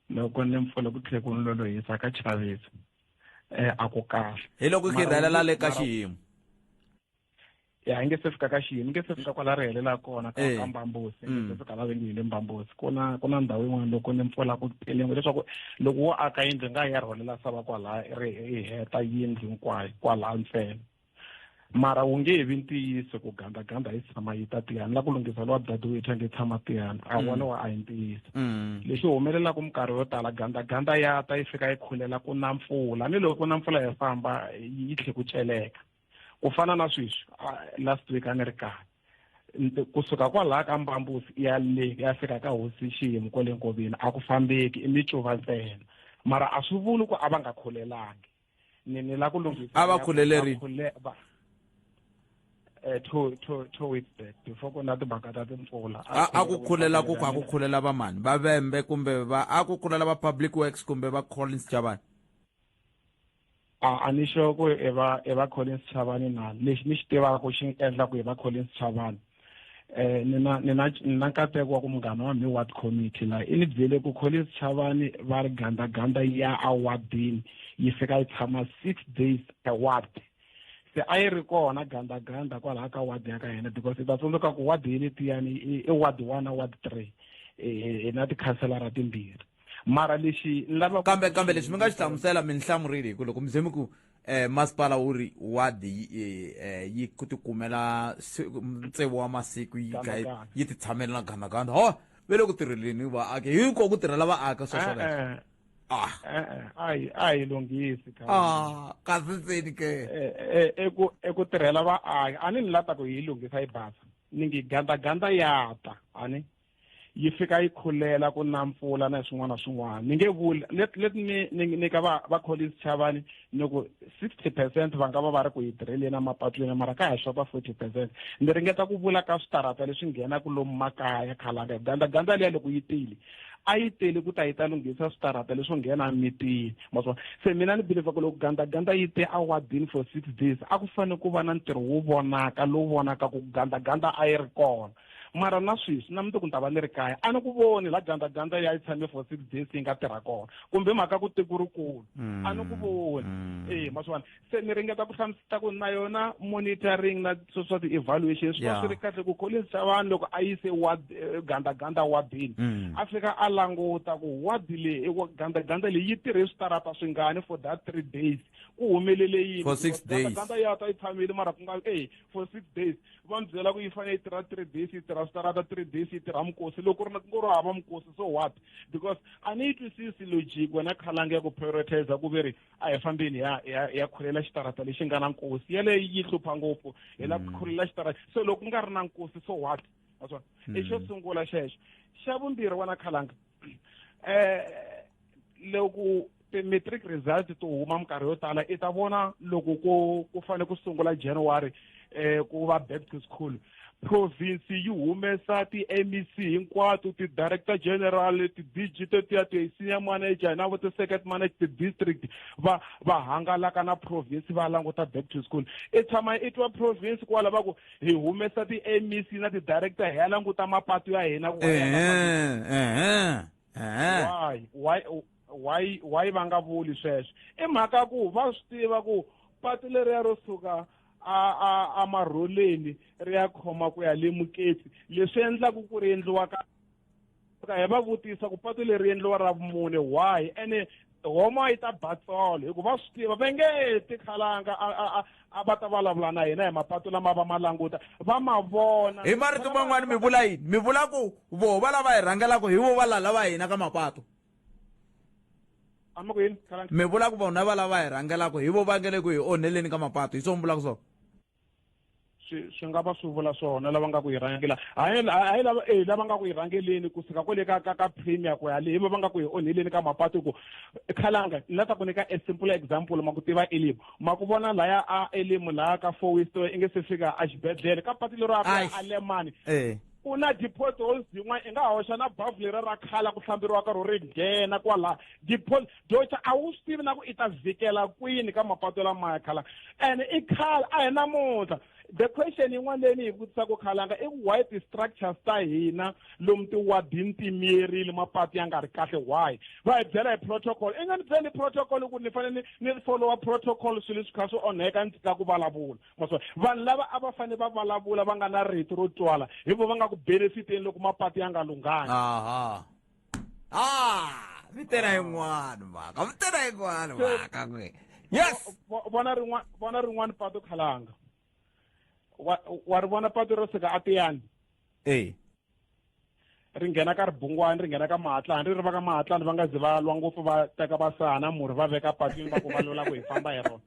loko ni mpfula ku tlhela ku ni lolohisa ka chavisa a ku kahle. Hi loko ki rhelela le ka xiyimo. Ya nge se fika ka xiyimo, nge se fika kwala ri helela kona ka ka Mbambusi, nge se fika la ve nge hi le Mbambusi. Ku na ku na ndhawu yin'wana loko ni mpfula ku tele ngopfu leswaku loko wo aka yindlu nga ya rhwalela sava kwalaya ri yi heta yindlu hinkwayo kwalaya ntsena. Mara wu nge vi ntiyiso ku gandaganda yi tshama yi ta Tiyani. La ku lunghisa lowa dadewethu a nge tshama Tiyani. A wolowo a hi ntiyiso. Lexi humelelaka minkarhi yo tala gandaganda ya ta yi fika yi khulela ku na mpfula. Ni loko ku na mpfula ya famba yi tlhe ku celeka. Ku fana na sweswi, last week a ni ri kaya. Kusuka kwalaya ka Mbambusi ya le ya fika ka Hosi Xiyimo kwale nkoveni a ku fambeki i micuva ntsena. Mara a swi vuli ku a va nga khulelangi. Ni ni la ku lunghisa A va khulele rini? Two weeks back before ku na timhaka ta timpfula. A ku khulela ku a ku khulela va mani? Va Vhembe kumbe va a ku khulela va Public Works kumbe va Collins Chabane? A ni sure ku i va i va Collins Chabane na. Lexi ni xi tivaka xi endla ku i va Collins Chabane. Ni na ni na ni na nkateko wa ku munghana wa mina ward committee la i ni byele ku Collins Chabane va ri gandaganda ya awardini yi fika yi tshama 6 days a ward. Se a yi ri kona gandaganda kwalaha ka ward ya ka hina because i ta tsundzuka ku ward yi le Tiyani i ward 1 na ward 3 hi na tikhanselara timbirhi. Mara lexi ni lava kambe kambe lexi mi nga xi hlamusela mi ni hlamurile hi ku loko mi ze mi ku masipala wu ri ward yi ku tikumela tsevu wa masiku yi ka yi ti tshamela na gandaganda. Ho, ve le ku tirheleni vaaki hinkwako ku tirhela vaaki sweswo leswo. A hi lunghisi ka. Kasi ntseni ke. Eku tirhela vaaki a ni ni lata ku yi lunghisa yi basa. Ni ngi gandaganda ya ta, a ni yi fika yi khulela ku na mpfula na swin'wana na swin'wana. Ni nge vuli, let me ni nyika va Collins Chabane ni ku 60% va nga va va ri ku yi tirheleni emapatwini, mara ka ha xota 40%. Ni ringeta ku vula ka switarata leswi nghenaka lomu makaya khalanga. Gandaganda liya loko yi tile, a yi tele ku ta yi ta lunghisa switarata leswo nghena emitini. Ma swi vona? Se mina ni believe ku loko gandaganda yi te awadini for 6 days, a ku fanele ku va na ntirho wo vonaka lowu vonaka ku gandaganda a yi ri kona. Mara na sweswi na mundzuku ni ta va ni ri kaya a ni ku voni la gandaganda ya yi tshame for 6 days yi nga tirha kona kumbe mhaka ku tiko rikulu a ni ku voni. Ma swi vona? Se ni ringeta ku hlamusela ku na yona monitoring na swo swa ti-evaluation swi va swi ri kahle ku Collins Chabane loko a yise ward gandaganda wardini a fika a languta ku ward leyi gandaganda leyi yi tirhe switarata swingani for that 3 days ku humelele yini for 6 days. Gandaganda ya ta yi tshamile mara ku nga for 6 days va mi byela ku yi fanele yi tirha 3 days yi tirha switarata 3 days yi tirha mikosi loko ku ri na ku ri hava mikosi so what because a ni yi twisisi logic wena khalanga ya ku prioritize ku ve ri a hi fambeni ya khulela xitarata lexi nga na nkosi yaleyo yi hlupha ngopfu hi lava ku khulela xitarata so loko ku nga ri na nkosi so what ma swi vona? I xo sungula xexo. Xa vumbirhi wena khalanga loko ti-matric result to huma minkarhi yo tala i ta vona loko ku fanele ku sungula January ku va back to school province yi humesa ti-M E C hinkwato ti-director general ti-D G tetiya ti-senior manager na vo ti-second manager ti-district va hangalaka na province va languta back to school. I tshama i twa province kwala va ku hi humesa ti-M E C na ti-director hi ya languta mapatu ya hina ku va ya Why? Why? Why why va nga vuli sweswo? I mhaka ku va swi tiva ku patu leriya ro suka a a a marholeni ri ya khoma ku ya le Muketsi, leswi endlaku ku ri endliwa ka hi va vutisa ku patu leri endliwa ra vumune why, ene homo a yi ta ba tsolo, hikuva va swi tiva va nge tikhalanga a a va ta vulavula na hina hi mapatu lama va ma languta va ma vona. Hi marito man'wani mi vula yini? Mi vula ku voho va lava hi rhangelaka hi vo va lala va hina ka mapatu? A mi ku yini? Mi vula ku vona va lava hi rhangelaka hi vo va nge le ku hi onheleni ka mapatu, hi swo mi vulaka swona? Swi nga va swi vula swona lava nga ku hi rhangela, hayi hayi lava eh lava nga ku hi rhangeleni kusuka kwale ka premier ku ya le, hi va nga ku hi onheleni ka mapatu. Ku khalanga ni la ta ku nyika a simple example, ma ku tiva Elim, ma ku vona laya a Elim laya ka four way store i nge se fika a xibedhlele ka patu lero a lemani ku na ti-potholes yin'wana i nga hoxa na bavhu leriya ra khala ku hlamberiwa ka ro ri nghena kwala depot doxa, a wu swi tivi na ku i ta vhikela kwini ka mapatu lamaya khala, and i khale a hi namuntlha. The question yin'wana leyi ni yi vutisaka khalanga i why ti-structures ta hina lomu tiwadini ti miyerile, mapatu ya nga ri kahle? Why va hi byela hi protocol? I nga ni byeli protocol ku ni fanele ni followa protocol, swilo leswi kha swi onheka ni tshika ku vulavula. Maswona vanhu lava a va fanele va vulavula va nga na rito ro twala hi vo va nga ku benefiteni loko mapatu ya nga lunghanga. Aha, ah, mi tela yin'wana mhaka, mi tela yin'wana mhaka n'we. Yes, vona rin'wana, vona rin'wana patu khalanga, wa ri vona patu ro suka atiyani ri nghena ka ribungwani, ri nghena ka Mahatlani, ri ri va ka Mahatlani va nga zi va lwa ngopfu, va teka va saha murhi va veka patwini va ku va lwela ku hi famba hi rona.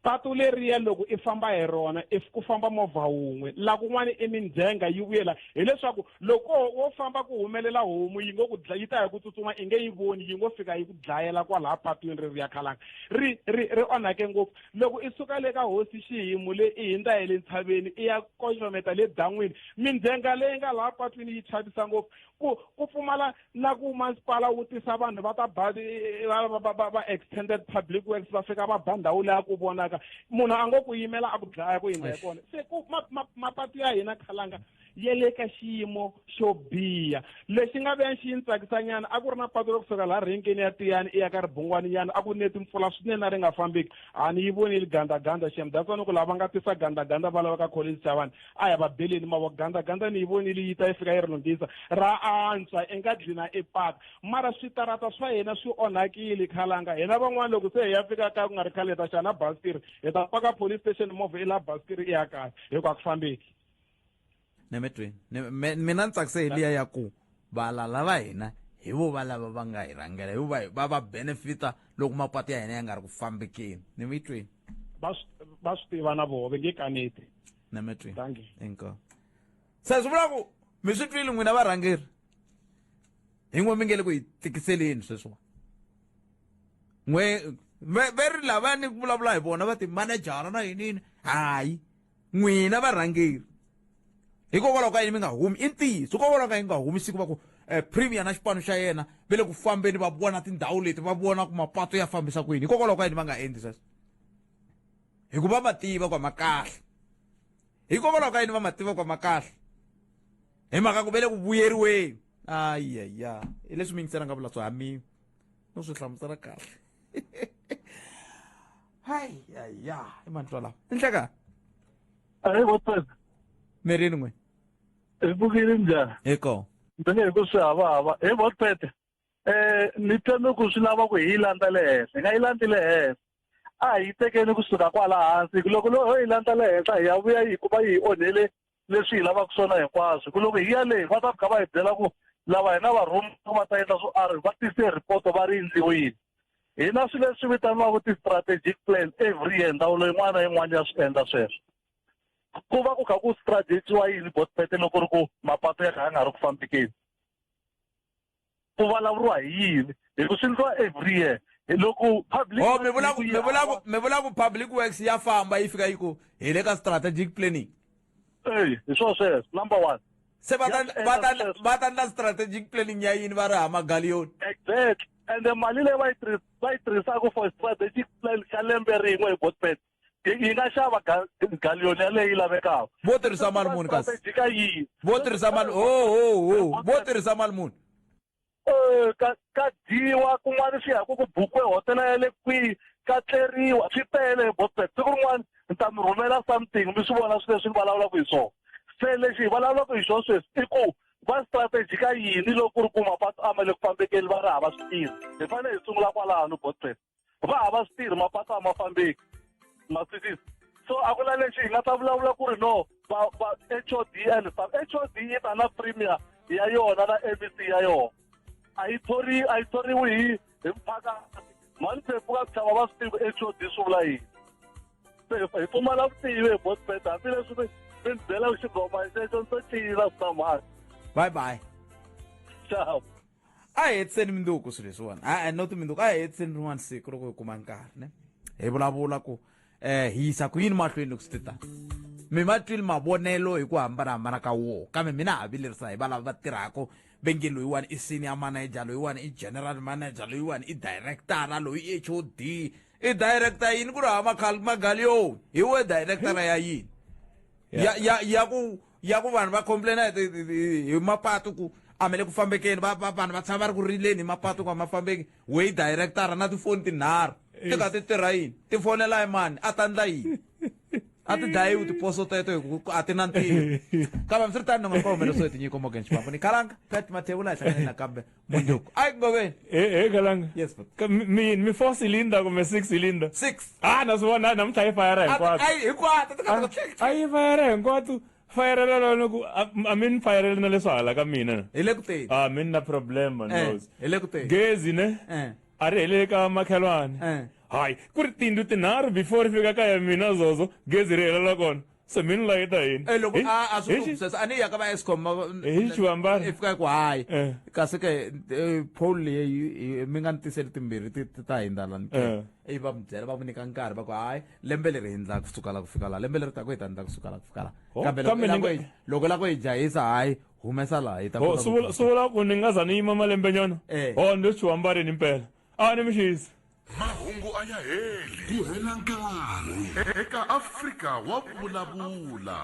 Patu leriya loko i famba hi rona, if ku famba movha wun'we la kun'wana i mindzhenga yi vuyela, hileswaku loko wo famba ku humelela homu yi ngo ku yi ta hi ku tsutsuma i nge yi voni, yi ngo fika yi ku dlayela kwalaha patwini reriya khalanga ri onhake ngopfu. Loko i suka le ka hosi Xihimu le i hindza hi le ntshaveni i ya koxometa le dan'wini, mindzhenga leyi nga laha patwini yi chavisa ngopfu, ku pfumala na ku masipala wu tisa vanhu va ta ba va extended public works va fika va ba ndhawu leya ku vonaka munhu a ngo ku yimela a ku dlaya ku hindza hi kona. Se ku mapatu ya hina khalanga ya le ka xiyimo xo biha. Lexi nga vuya xi ni tsakisanyana, a ku ri na patu ro kusuka laha renkeni ya Tiyani i ya ka ribungwani nyana, a ku ne timpfula swinene a ri nga fambeki, a ni yi vonile gandaganda xem. That's why ni ku lava nga tisa gandaganda va lava ka college xa vanhu a ya va beleni mavoko. Gandaganda ni yi vonile yi ta yi fika yi ri lunghisa ra antswa, i nga dlina i paka, mara switarata swa hina swi onhakile khalanga. Hina van'wana loko se hi ya fika kaya ku nga ri khale hi ta xana basikiri, hi ta paka police station movha i la basikiri i ya kaya hi ku a ku fambeki. Nemetweni mina ni tsakise hi liya ya ku valala va hina hi vo va lava va nga hi rhangela, hi vo va benefita loko mapatu ya hina ya nga ri ku fambekeni. Ni mi tweni. Va swi tiva na voho, va nge kaneti. Nemetweni inko se swi vula ku mi swi twile n'wina varhangeri hi n'we mi nge le ku hi tikiseleni sweswiwa n'we ve ri lava ni ku vulavula hi vona va timanejara na yinini, hayi n'wina varhangeri, hikokwalaho ka yini mi nga humi? I ntiyiso, hikokwalaho ka yini nga humi siku va ku premier na xipano xa yena va le ku fambeni va vona tindhawu leti, va vona ku mapato ya fambisa ku yini? Hikokwalaho ka yini va nga endli sweswo? Hikuva va tiva ku a ma kahle. Hikokwalaho ka yini va ma tiva ku a ma kahle? Hi mhaka ku ve le ku vuyeriweni. Ayaya, hi leswi mi yingisela nga vula swo hamiwa no swi hlamusela kahle. Hayi ya, i mantwa lawa tinhleka. Ayi what's mirini n'we? Hi pfukile, njhani? Hi kona. Ndzi nge hi ku swi havahava hi botpete ni twa ni ku swi lava ku hi yi landza le henhla, hi nga yi landzi le henhla, a hi yi tekeni kusuka kwala hansi. Loko ho yi landza le henhla hi ya vuya yi kuma yi hi onhele leswi hi lavaka swona hinkwaswo, ku loko hi ya le va ta fika va hi byela ku lava hina va rhuma va ta endla swo ari va tise ripoto va ri endliwile. Hina swilo leswi vitaniwaka ti-strategic plan every year, ndzawulo yin'wana na yin'wana ya swi endla sweswo. Ku va ku kha ku strategiwa yini botpete loko ri ku mapatu ya kha ya nga ri ku fambekeni? Ku vulavuriwa hi yini? Hi ku swi endliwa every year loko public Oh, mi vula ku public works ya famba yi fika yi ku hi le ka strategic planning? Ey, hi swona sweswo, number one. Se va ta endla strategic planning ya yini va ri hama galiyoni? Exactly, and mali leyi va yi tirhisaka for strategic plan xa lembe rin'we hi botpet yi nga xava galiyoni yaleyo yi lavekaka. Vo tirhisa mali muni kasi? Strategic yini? Vo tirhisa mali, ho ho ho, vo tirhisa mali muni? Eh, ka ka dyiwa kun'wana swi ya ku ku bukiwe hotela ya le kwihi ka tleriwa swi tele hi botbet siku rin'wana ni ta mi rhumela something mi swi vona swilo leswi ni vulavulaka hi swona se lexi hi vulavulaka hi xona sweswi i ku va strategy ka yini loko ku ri ku mapatu a ma le ku fambekeni va ri hava switirhi hi fanele hi sungula kwalano botbet va hava switirhi mapatu a ma fambeki ma twisisa so a ku na lexi hi nga ta vulavula ku ri no va va HOD and stuff HOD yi ta na premier ya yona na MEC ya yona a yi thori a yi thoriwi hi hi mphakati mhani phepuka ku va swi tivi HOD swi vula yini se hi pfumala vutivi hi botbet hambileswi mi mi ni byelaka xigoma xexo ni to cina swi ta mhani bye bye ciao a hi hetiseni minduku swilo leswiwani a not minduku a hi hetiseni rin'wana siku loko hi kuma nkarhi ne hi vulavula ku eh hi yisa ku yini mahlweni loko swi te tani mi ma twile mavonelo hi ku hambanahambana ka woho kambe mina ha vilerisa hi valava va tirhaka ve nge loyiwani i senior manager loyiwani i general manager loyiwani i directora loyi i h o d i director yini ku ri hava magaliyoni hi we directora ya yini ya ya ya ku ya ku vanhu va complaina hi mapatu ku a me le ku fambekeni va va vanhu va tshama va ri ku rileni hi mapatu ku a ma fambeki we director na tifoni tinharhu ti ka ti tirha yini ti fonela hi mani a ta ndla yini a ti dlayiwi tiposo teto hi ku a ti na ntirho kambe hambiswiritano nongonoko wa humelerisiwe hi tinyiko Morgan Xivambu ni khalanga Pat Mathebula hi hlangane nakambe mundzuku a yi ngoveni he kalanga yes mi mi four cylinder kumbe six cylinder six ah na swi vona namuntlha yi fayara hinkwato hinkwato a yi fayara hinkwato fayerela lona ku a mi ni fayereli na leswi hala ka mina hi le ku teni a mi ni na problem man eh, hi le ku teni gezi ne eh. a ri helele ka makhelwani eh. hayi ku ri tindlu tinharhu before ri fika kaya mina zozo gezi ri helela kona se mi ni layita yini Eh, loko a a swi sweswo a ni ya ka va Eskom hi xiwambana i fika ku hayi kasi ke eh, pole leyi mi nga ni tiseli timbirhi ti ti ta hindza lani ke ivi va mi byela va ku nyika nkarhi va ku hayi lembe leri hi ndla kusuka la ku fika la lembe leri taka hi ta ndla kusuka la ku fika la Oh, kambe loko kambe i la ni ku nga- yi- loko la ku yi jahisa hayi humesa laha hi ta Oh, kota swi ku vula swi vula ku ni nga za ni yima malembenyana Eh. oh ni le xiwambareni impela a ni mi xisi mahungu a ya heli ku hela nkarhi eka afrika wa vulavula.